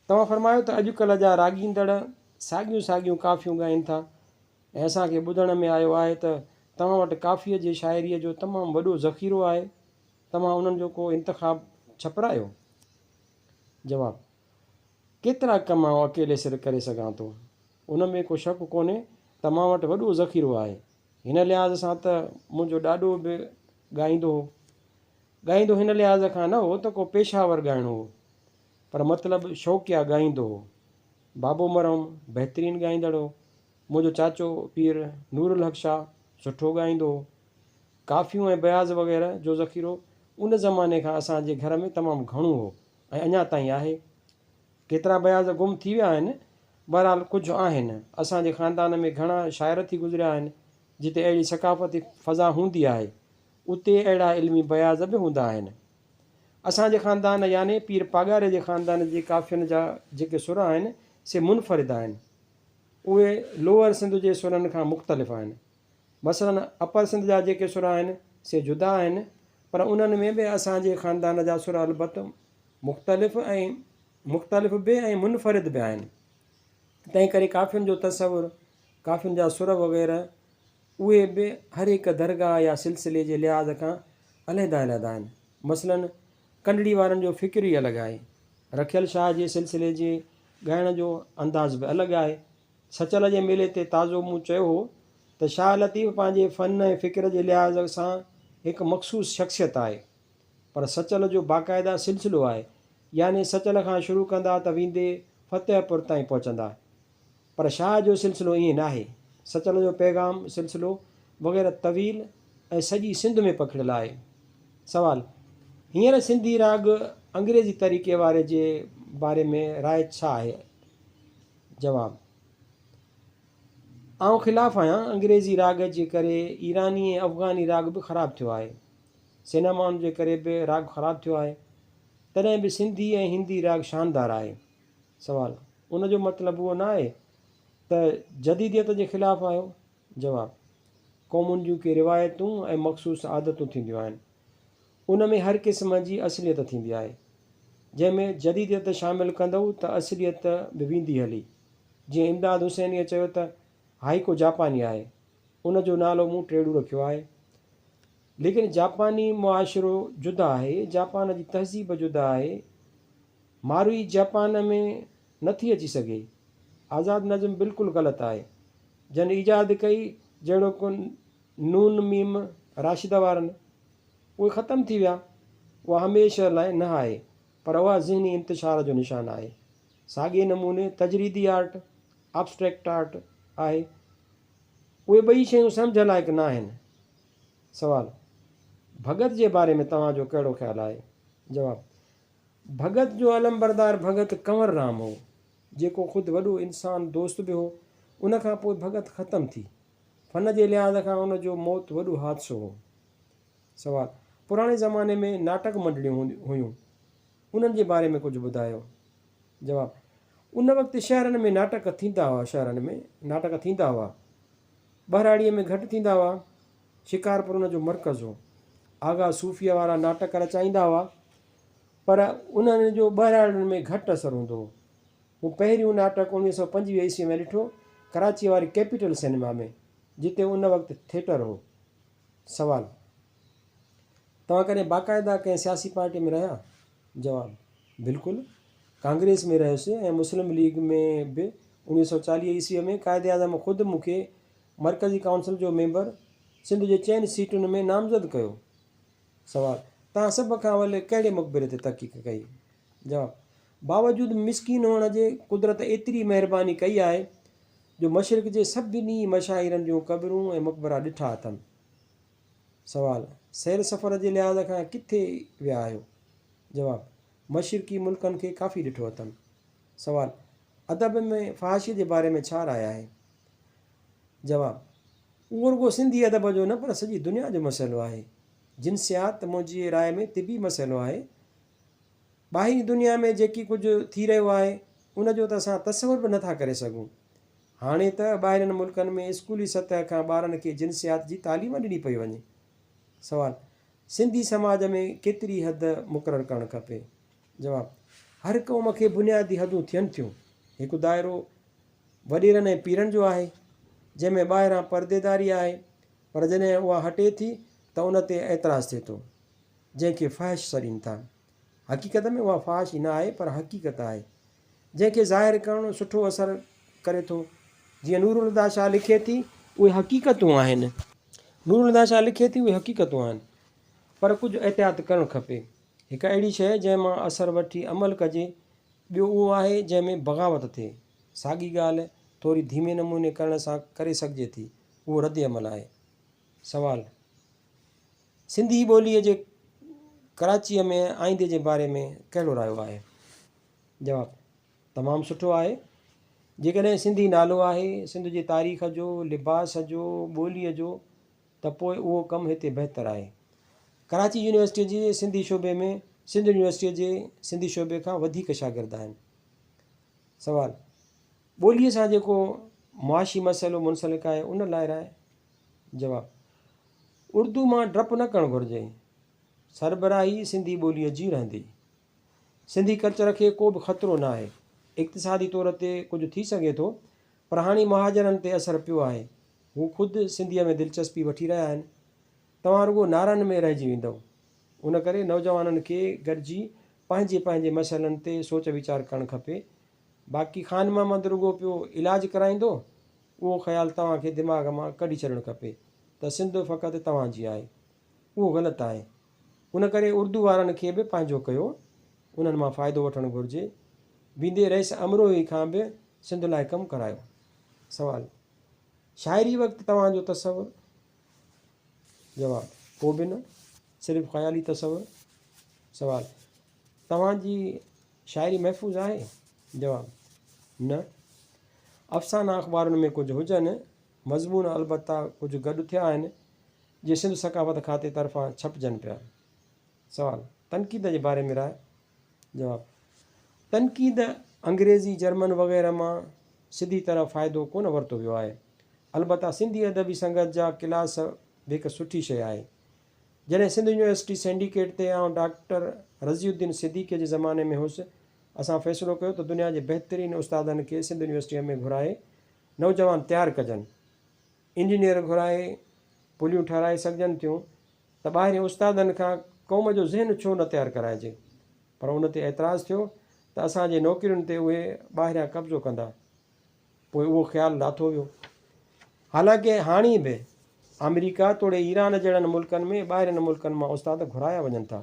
A: توهان فرمايو ته اڄڪلهه جا راڳيندڙ ساڳيون ساڳيون ڪافيون ڳائين ٿا ۽ اسان کي ٻڌڻ ۾ آيو آهي ته توهان وٽ ڪافيء جي شاعريء جو تمام وڏو ذخيرو آهي، توهان انهن جو ڪو انتخاب ڇپرايو؟ جواب، ڪيترا ڪم آئون اڪيلي سر ڪري سگهان ٿو. ان ۾ ڪو شڪ ڪونهي ته مان وٽ وڏو ذخيرو آهي. هن لحاظ سان ته منهنجو ڏاڏو به ڳائيندو هو. ڳائيندو هن لحاظ کان نه هو ته ڪو پيشه ور ڳائڻو هو، پر مطلب شوقيا ڳائيندو هو. بابو مرحوم بهترين ڳائيندڙ هو. منهنجو چاچو پير نورالحق شاهه سٺو ڳائيندو هو. ڪافيون ۽ بياض وغيره جو ذخيرو ان زماني کان اسان جي گهر ۾ تمام گهڻو هو ۽ اڃا تائين آهي. ڪيترا بياض گم ٿي ويا آهن، بهرحال ڪجهه آهن. اسان جي خاندان ۾ گهڻا شاعر ٿي گذريا آهن، جتي اهڙي ثقافتي فضا هوندي آهي، اتي اهڙا علمي بياض به هوندا آهن. اسان جي خاندان يعني پير پاڳاري جي خاندان جي ڪافين جا جيڪي سر آهن، سي منفرد آهن. اهي لوئر سنڌ جي سرن کان مختلف آهن. مثلاً اپر سنڌ جا جيڪي سر آهن، سي جدا آهن، پر انهن ۾ به اسان جي خاندان جا سر البت مختلف ۽ مختلف به ۽ منفرد به آهن. تنهنڪري ڪافين جو تصور، ڪافين جا سر وغيره اهي به هر هڪ درگاهه يا سلسلي جي لحاظ کان علحده علحده آهن. مثلاً ڪنڊڙي وارن جو فڪر ئي الڳ آهي. رکيل شاهه جي سلسلي جي ڳائڻ جو انداز به الڳ آهي. سچل جي ميلي تي تازو مون چيو هو ته شاهه لطيف پنهنجي فن ۽ فڪر جي لحاظ سان هڪ مخصوص شخصيت آهي. پر سچل جو باقاعده سلسلو آهي، يعني سچل کان شروع ڪندا ته ويندي فتح پور تائين پهچندا. پر شاهه جو سلسلو ائين ناهي. سچل جو پيغام، سلسلو وغيره طويل ۽ سڄي سنڌ ۾ پکڙيل آهي. سوال، هينئر سنڌي راڳ انگريزي طريقي واري جي باري ۾ راء ڇا آهي؟ جواب، آئون خلاف آهيان، انگريزي راڳ جي ڪري ايراني ۽ افغاني راڳ به خراب ٿيو آهي. سئنيمائن جي ڪري به راڳ خراب ٿيو آهي. تڏهن به سنڌي ۽ هندي راڳ شاندار آهي. سوال، ان جو مطلب اهو نه آهي ته جديديت جي خلاف آهيو؟ جواب، قومن جون ڪي روايتون ۽ مخصوص عادتون ٿينديون آهن. ان ۾ هر قسم جي اصليت ٿيندي آهي. جنهن ۾ جديديت شامل ڪندؤ ته اصليت به ويندي هلي. جيئن امداد حسينيء چيو ته هائيڪو جاپاني آهي. ان جو نالو مون ٽيڙو رکيو آهي. ليڪن جاپاني معاشرو جدا آهي، جاپان جي تهذيب جدا آهي. ماروئي جاپان ۾ نه ٿي اچي سگهي. آزاد نظم بلڪل غلط آهي. جن ايجاد ڪئي جهڙوڪ نون ميم راشده وارن، اهي ختم ٿي ويا. اها هميشه لاء نه آهي، پر اها ذهني انتشار جو نشان آهي. ساڳئي نموني تجريدي آرٽ، Abstract Art، آهي. اهي ٻئي شيون سمجهه لائق نه آهن. سوال، ڀڳت جي باري ۾ توهان جو ڪهڙو خيال آهي؟ جواب، ڀڳت جو علمبردار ڀڳت ڪنور رام هو، جيڪو خود وڏو انسان دوست به هو. ان کان پوء ڀڳت ختم ٿي. فن جي لحاظ کان ان جو موت وڏو حادثو هو. سوال، پراڻي زماني ۾ ناٽڪ منڊليون هيون، انهن جي باري ۾ ڪجهه ٻڌايو؟ جواب، ان وقت شهرن ۾ ناٽڪ ٿيندا هئا شهرن ۾ ناٽڪ ٿيندا هئا. ٻهراڙيء ۾ گهٽ ٿيندا هئا. شڪارپور ان جو مرڪز هو. آغا صوفيء وارا ناٽڪ رچائيندا هئا، پر انهن جو ٻهراڙين ۾ گهٽ اثر هوندو هو. مون پهريون ناٽڪ 1925 عيسويء ۾ ڏٺو، ڪراچيء واري ڪيپيٽل سئنيما ۾، جتي ان وقت ٿيٽر هو. سوال، توهان ڪڏهن باقاعده ڪنهن سياسي پارٽيء ۾ رهيا؟ جواب، بلڪل. ڪانگريس ۾ رهيس ۽ مسلم ليگ ۾ به 1940 عيسويء ۾ قائداعظم خود مون کي مرڪزي ڪائونسل جو ميمبر سنڌ جي چئن سيٽن ۾ نامزد ڪيو. سوال، توهان سڀ کان اول ڪهڙي مقبري تي تحقيق ڪئي؟ جواب، باوجود مسڪين هئڻ جي قدرت ايتري مهرباني ڪئي آهي جو مشرق جي سڀني مشاهيرن جون قبرون ۽ مقبرا ڏٺا اٿم. سوال، سير سفر جي لحاظ کان ڪٿي ويا آهيو؟ جواب، مشرقي ملڪن کي ڪافي ڏٺو اٿم. سوال، ادب ۾ فحاشيء جي باري ۾ ڇا راء آهي؟ جواب، اهو رڳو سنڌي ادب جو نه پر سڄي دنيا جو مسئلو آهي. جنسيات منهنجي راء ۾ طبي مسئلو آهي. ٻاهرين دنيا ۾ جيڪي ڪجهه ٿي رهيو آهي، ان جو ته اسان تصور به نه ٿا ڪري سگهون. هاڻي ته ٻاهرين ملڪن ۾ اسڪولي سطح کان ٻارن کي جنسيات جي تعليم ڏني پئي وڃي. سوال، سنڌي سماج ۾ ڪيتري حد مقرر ڪرڻ کپي؟ جواب، هر قوم کي بنيادي حدون ٿين ٿيون. هڪ دائرو وڏيرن ۽ پيرن جو آهي، جنهن ۾ ٻاهران پرديداري آهي، پر جڏهن اها هٽي ٿي ته ان تي اعتراض ٿئي ٿو، جنهن کي فحش سڏين ٿا. حقيقت ۾ اها فحاشي نه آهي پر حقيقت آهي، جنهن کي ظاهر ڪرڻ سٺو اثر ڪري ٿو. جيئن نورالهديٰ شاهه لکي ٿي، اهي حقيقتون آهن. نورالهديٰ شاهه لکي ٿي، اهي حقيقتون آهن، پر ڪجهه احتياط ڪرڻ کپي. هڪ اهڙي شيء جنهن مان اثر وٺي عمل ڪجي، ٻيو اهو آهي جنهن ۾ بغاوت ٿئي. ساڳي ڳالهه ٿوري ڌيمي نموني ڪرڻ سان ڪري سگهجي ٿي، اهو ردعمل آهي. سوال، سنڌي ٻوليء جي ڪراچيء ۾ آئيندي جي باري ۾ ڪهڙو رايو آهي؟ جواب، تمام سٺو آهي. جيڪڏهن سنڌي نالو آهي، سنڌ جي تاريخ جو، لباس جو، ٻوليء جو ته پوء اهو ڪم هتي بهتر آهي. ڪراچي يونيورسٽيء جي سنڌي شعبي ۾ سنڌ يونيورسٽيء جي سنڌي شعبي کان وڌيڪ شاگرد آهن. سوال، ٻوليء سان جيڪو معاشي مسئلو منسلڪ آهي ان لاء راء؟ جواب، اردو مان ڊپ نه ڪرڻ گهرجي. سربراهي سنڌي ٻوليء جي رهندي. سنڌي ڪلچر کي ڪو به خطرو نه آهي. اقتصادي طور تي ڪجهه ٿي سگهي ٿو پر هاڻي مهاجرن تي اثر پيو آهي. هو خود سنڌيء ۾ دلچسپي وٺي رهيا آهن. توهان رڳو نعرن ۾ رهجي ويندؤ. ان ڪري نوجوانن کي گڏجي پنهنجي پنهنجي مسئلن تي سوچ ويچار ڪرڻ کپي. باقي خان محمد رڳو پيو علاج ڪرائيندو، اهو خيال توهان کي دماغ مان ڪڍي ڇڏڻ کپي ته سنڌ فقط توهان جي آهي. اهو غلط آهي. ان ڪري اردو وارن کي به پنهنجو ڪيو. انهن مان فائدو وٺڻ گهرجي. ويندي رئيس امروهي کان به سنڌ لاء ڪم ڪرايو. سوال، شاعري وقت توهان جو تصور؟ جواب، ڪو به نه، صرف خيالي تصور. سوال، توهان جي شاعري محفوظ آهي؟ جواب، نه. افسانا اخبارن ۾ ڪجهه هجن، مضمون البته ڪجهه گڏ ٿيا آهن، جي سنڌ ثقافت کاتي طرفان ڇپجن پيا. سوال، تنقيد جي باري ۾ راء؟ جواب، تنقيد انگريزي، جرمن وغيره مان سڌي طرح فائدو ڪونه ورتو ويو آهي. البته سنڌي ادبي سنگت جا ڪلاس به هڪ سٺي شيء آهي. جڏهن سنڌ يونيورسٽي سينڊيڪيٽ تي آئون ڊاڪٽر رضي الدين صديقيء جي زماني ۾ هوس، اسان فيصلو ڪيو ته دنيا جي بهترين استادن کي سنڌ يونيورسٽيء ۾ گهرائي نوجوان تيار ڪجن. انجنيئر گهرائي پليون ٺهرائي سگهجن ٿيون ته ٻاهرين استادن کان قوم جو ذهن ڇو نه تيار ڪرائجي؟ پر ان تي اعتراض ٿيو ته اسان جي نوڪرين تي اهي ٻاهريان قبضو ڪندا. پوء اهو خيال لاٿو ويو. حالانڪه هاڻي به آمريڪا توڙي ايران جهڙن ملڪن ۾ ٻاهرين ملڪن مان استاد گهرايا وڃن ٿا.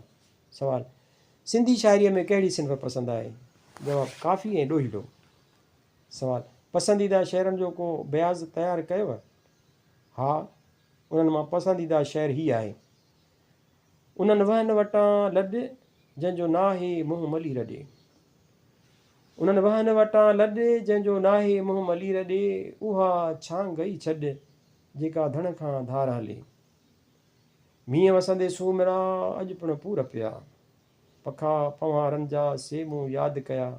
A: سوال، سنڌي شاعريء ۾ ڪهڙي صنف پسند آهي؟ جواب، ڪافي ۽ ڏوهيڙو. سوال، پسنديده شعرن جو ڪو بياض تيار ڪيو؟ ها، انهن مان پسنديده شعر هي آهي. انهن وهن وٽان لڏ، جنهن جو ناهي منهن ملير ڏي. انهن وهن وٽان لڏ، جنهن جو ناهي منهن ملير ڏي، اها ڇانگ ئي ڇڏ، جيڪا ڌڻ کان ڌار هلي. مينهن وسندي سومرا، اڄ پڻ پور پيا. پکا پنهوارن جا، سي مون ياد ڪيا.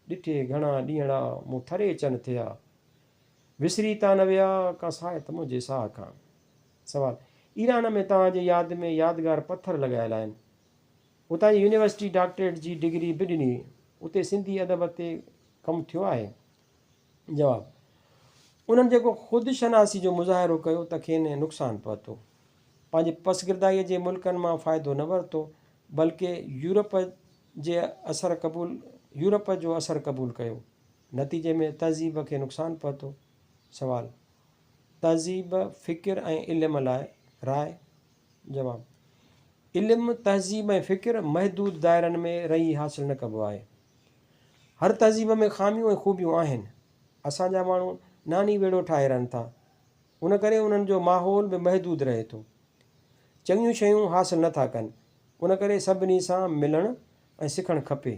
A: ڏٺي گهڻا ڏينهڙا، مون ٺري چن ٿيا. وسري تان نه ويا، ڪا ساهت منهنجي ساهه کان. سوال، ايران ۾ توهان جي ياد ۾ يادگار پٿر لڳايل آهن. اتان جي يونيورسٽي ڊاڪٽريٽ جي ڊگري به ڏني. اتي سنڌي ادب تي ڪم ٿيو آهي؟ جواب، انهن جيڪو خود شناسي جو مظاهرو ڪيو ته کين نقصان پهتو. پنهنجي پسگردائيء جي ملڪن مان فائدو نه ورتو، بلڪه يورپ جي اثر قبول يورپ جو اثر قبول ڪيو. نتيجي ۾ تهذيب کي نقصان پهتو. سوال، تهذيب، فڪر ۽ علم لاء راء؟ جواب، علم، تهذيب ۽ فڪر محدود دائرن ۾ رهي حاصل نه ڪبو آهي. هر تهذيب ۾ خاميون ۽ خوبيون آهن. اسان جا ماڻهو ناني ويڙهو ٺاهي رهن ٿا. ان ڪري انهن جو ماحول به محدود رهي ٿو. چڱيون شيون حاصل نه ٿا ڪن. ان ڪري سڀني سان ملڻ ۽ سکڻ کپي.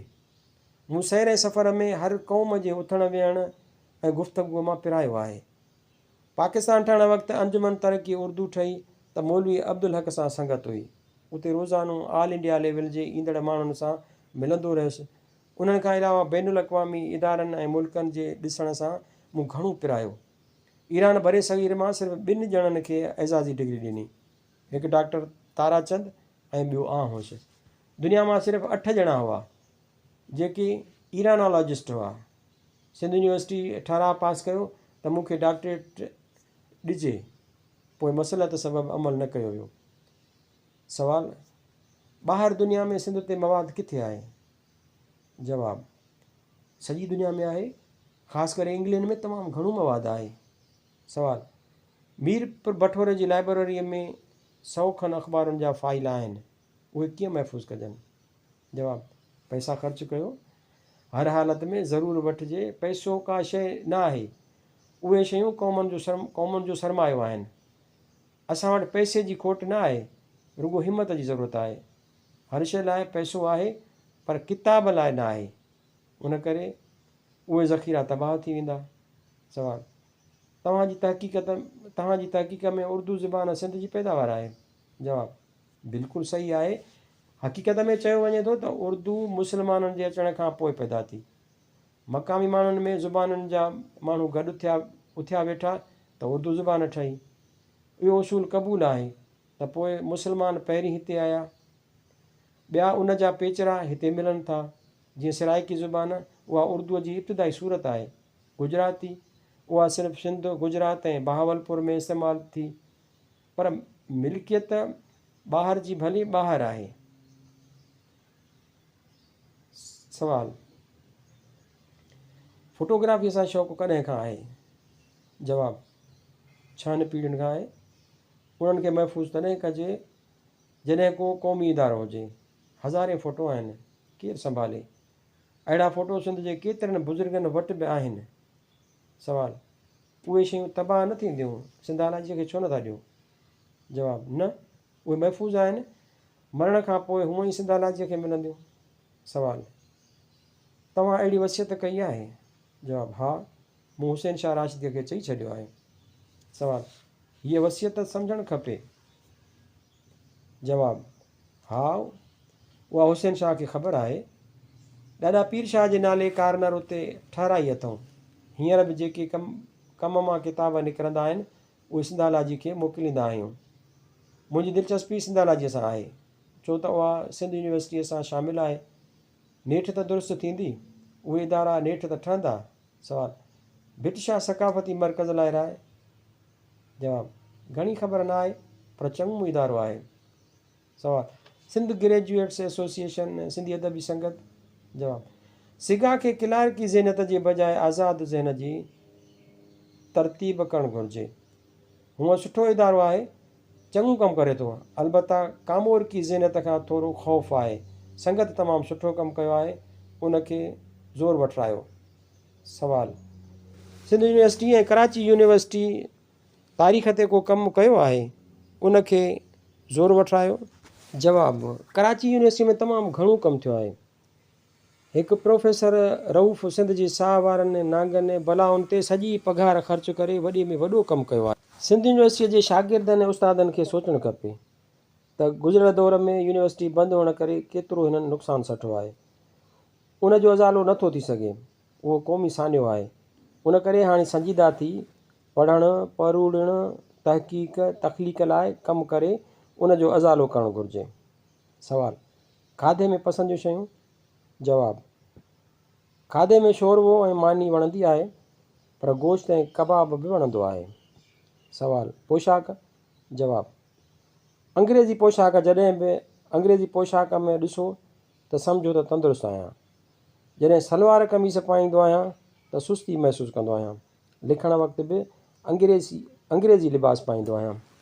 A: مون سير ۽ سفر ۾ هر قوم جي اٿڻ ويهڻ ۽ گفتگوء مان پرايو آهي. پاڪستان ٺهڻ وقت انجمن ترقي اردو ٺهي ته مولوي عبدالحق سان سنگت هئي. اتي روزانو آل انڊيا ليول جي ايندڙ ماڻهن سان ملندو رهيس. انهن کان علاوه بين الاقوامي ادارن ۽ ملڪن جي ڏسڻ سان مون گهڻو پرايو. ايران برصغير مان صرف ٻن ڄڻن کي اعزازي ڊگري ڏني. هڪ ڊاڪٽر تارا چند ۽ ٻيو آن هوس. دنيا مان صرف اٺ ڄڻا هئا، جيڪي ايرانالاجسٽ هئا. سنڌ يونيورسٽي ٺهراء پاس ڪيو ته مون کي ڊاڪٽريٽ ڏجي، پوء مصلحت سبب عمل نه ڪيو ويو. سوال، ٻاهر دنيا ۾ سنڌ تي مواد ڪٿي آهي؟ جواب، سڄي دنيا ۾ آهي، خاص ڪري انگلينڊ ۾ تمام گهڻو مواد آهي. سوال، ميرپور بٺوري جي لائبرريء ۾ سئو کن اخبارن جا فائيل آهن، اهي ڪيئن محفوظ ڪجن؟ جواب، پئسا خرچ ڪيو، هر حالت ۾ ضرور وٺجي، پئسو ڪا شيء نه آهي، اهي شيون قومن جو سرمايو آهن. اسان وٽ پئسي جي کوٽ نه آهي، رڳو همت جي ضرورت آهي. هر شيء لاء پئسو آهي پر ڪتاب لاء نه آهي، ان ڪري اهي ذخيرا تباهه ٿي ويندا. سوال، توهان جي تحقيق توهان جي تحقيق ۾ اردو زبان سنڌ جي پيداوار آهي؟ جواب، بلڪل صحيح آهي. حقيقت ۾ چيو وڃي ٿو ته اردو مسلمانن جي اچڻ کان پوء پيدا ٿي. مقامي ماڻهن ۾ زبانن جا ماڻهو گڏ ٿيا اٿيا ويٺا ته اردو زبان ٺهي. اهو اصول قبول آهي ته پوء مسلمان پهرين هتي آيا. ٻيا ان جا پيچرا هتي ملن ٿا. جيئن سرائيڪي زبان اها اردوء جي ابتدائي صورت آهي. گجراتي اها صرف سنڌ، گجرات ۽ بهاولپور ۾ استعمال ٿي. پر ملڪيت ٻاهر جي ڀلي ٻاهر آهي. سوال، فوٽوگرافيء سان شوق ڪڏهن کان آهي؟ جواب، ڇهن پيڙهين کان آهي. انهن کي محفوظ تڏهن ڪجي جڏهن ڪو قومي ادارو هجي. هزارين فوٽو آهن، ڪير سنڀالي؟ اهڙا فوٽو سنڌ جي ڪيترن بزرگن وٽ به آهن. سوال، اهي شيون تباهه نه ٿينديون، سنڌالاجيء کي ڇو نه ٿا ڏيو؟ جواب، نه، اهي محفوظ آهن، مرڻ کان پوء هونئن ئي سنڌالاجيء کي ملنديون. سوال، توهان اهڙي وصيت ڪئي آهي؟ جواب، ها، مون حسين شاهه راشديء کي چئي ڇڏيو آهي. سوال، هيء وصيت سمجهڻ کپي؟ جواب، هائو، اها حسين شاهه کي خبر آهي. ڏاڏا پير شاهه جي نالي ڪارنر اتي ٺهرائي اٿئون. هينئر به جيڪي ڪم ڪم مان ڪتاب نڪرندا آهن، اهي سنڌالاجي کي موڪليندا آهيون. منهنجي دلچسپي سنڌالاجيء سان آهي، ڇو ته اها سنڌ يونيورسٽيء سان شامل آهي. نيٺ ته درست ٿيندي. اهي ادارا نيٺ ته ٺهندا. سوال، ڀٽ شاهه ثقافتي مرڪز لاء راء؟ جواب، گهڻي خبر نه آهي پر چڱو ادارو آهي. سوال، سنڌ گريجوئيٽس ايسوسيئيشن، سنڌي ادبي سنگت؟ جواب، سگا کي ڪلارڪي ذهنيت جي بجاء آزاد ذهن جي ترتيب ڪرڻ گهرجي. هونء سٺو ادارو آهي، چڱو ڪم ڪري ٿو، البته ڪامورڪي ذهنيت کان ٿورو خوف آهي. سنگت تمام سٺو ڪم ڪيو آهي، ان کي زور وٺرايو. سوال، سنڌ يونيورسٽي ۽ ڪراچي يونيورسٽي تاريخ تي ڪو ڪم ڪيو آهي، ان کي زور وٺرايو؟ جواب، ڪراچي يونيورسٽي ۾ تمام گهڻو ڪم ٿيو آهي. هڪ پروفيسر رئوف سنڌ جي ساهه وارن نانگن بلائن تي سڄي پگهار خرچ ڪري وڏي ۾ وڏو ڪم ڪيو آهي. سنڌ يونيورسٽيء جي شاگردن ۽ استادن کي سوچڻ کپي ته گذريل دور ۾ يونيورسٽي بند هئڻ ڪري ڪيترو هنن نقصان سٺو آهي. ان جو ازالو نه ٿو ٿي سگهي. اهو قومي سانحو آهي. ان ڪري هاڻي سنجيده ٿي پڙهڻ، پروڙڻ، تحقيق، تخليق لاء ڪم ڪري ان جو ازالو ڪرڻ گهرجي. سوال، کاڌي ۾ پسند جون شيون؟ جواب، کاڌي ۾ شوروو ۽ ماني وڻندي آهي پر گوشت ۽ ڪباب به وڻندو آهي. سوال، پوشاڪ؟ جواب، انگريزي پوشاڪ جڏهن به انگريزي پوشاڪ ۾ ڏسو ته سمجهو ته تندرست آهيان. جڏهن سلوار قميص پائيندو آهيان ته سستي محسوس ڪندو آهيان. لکڻ وقت به انگريزي انگريزي لباس پائيندو آهيان.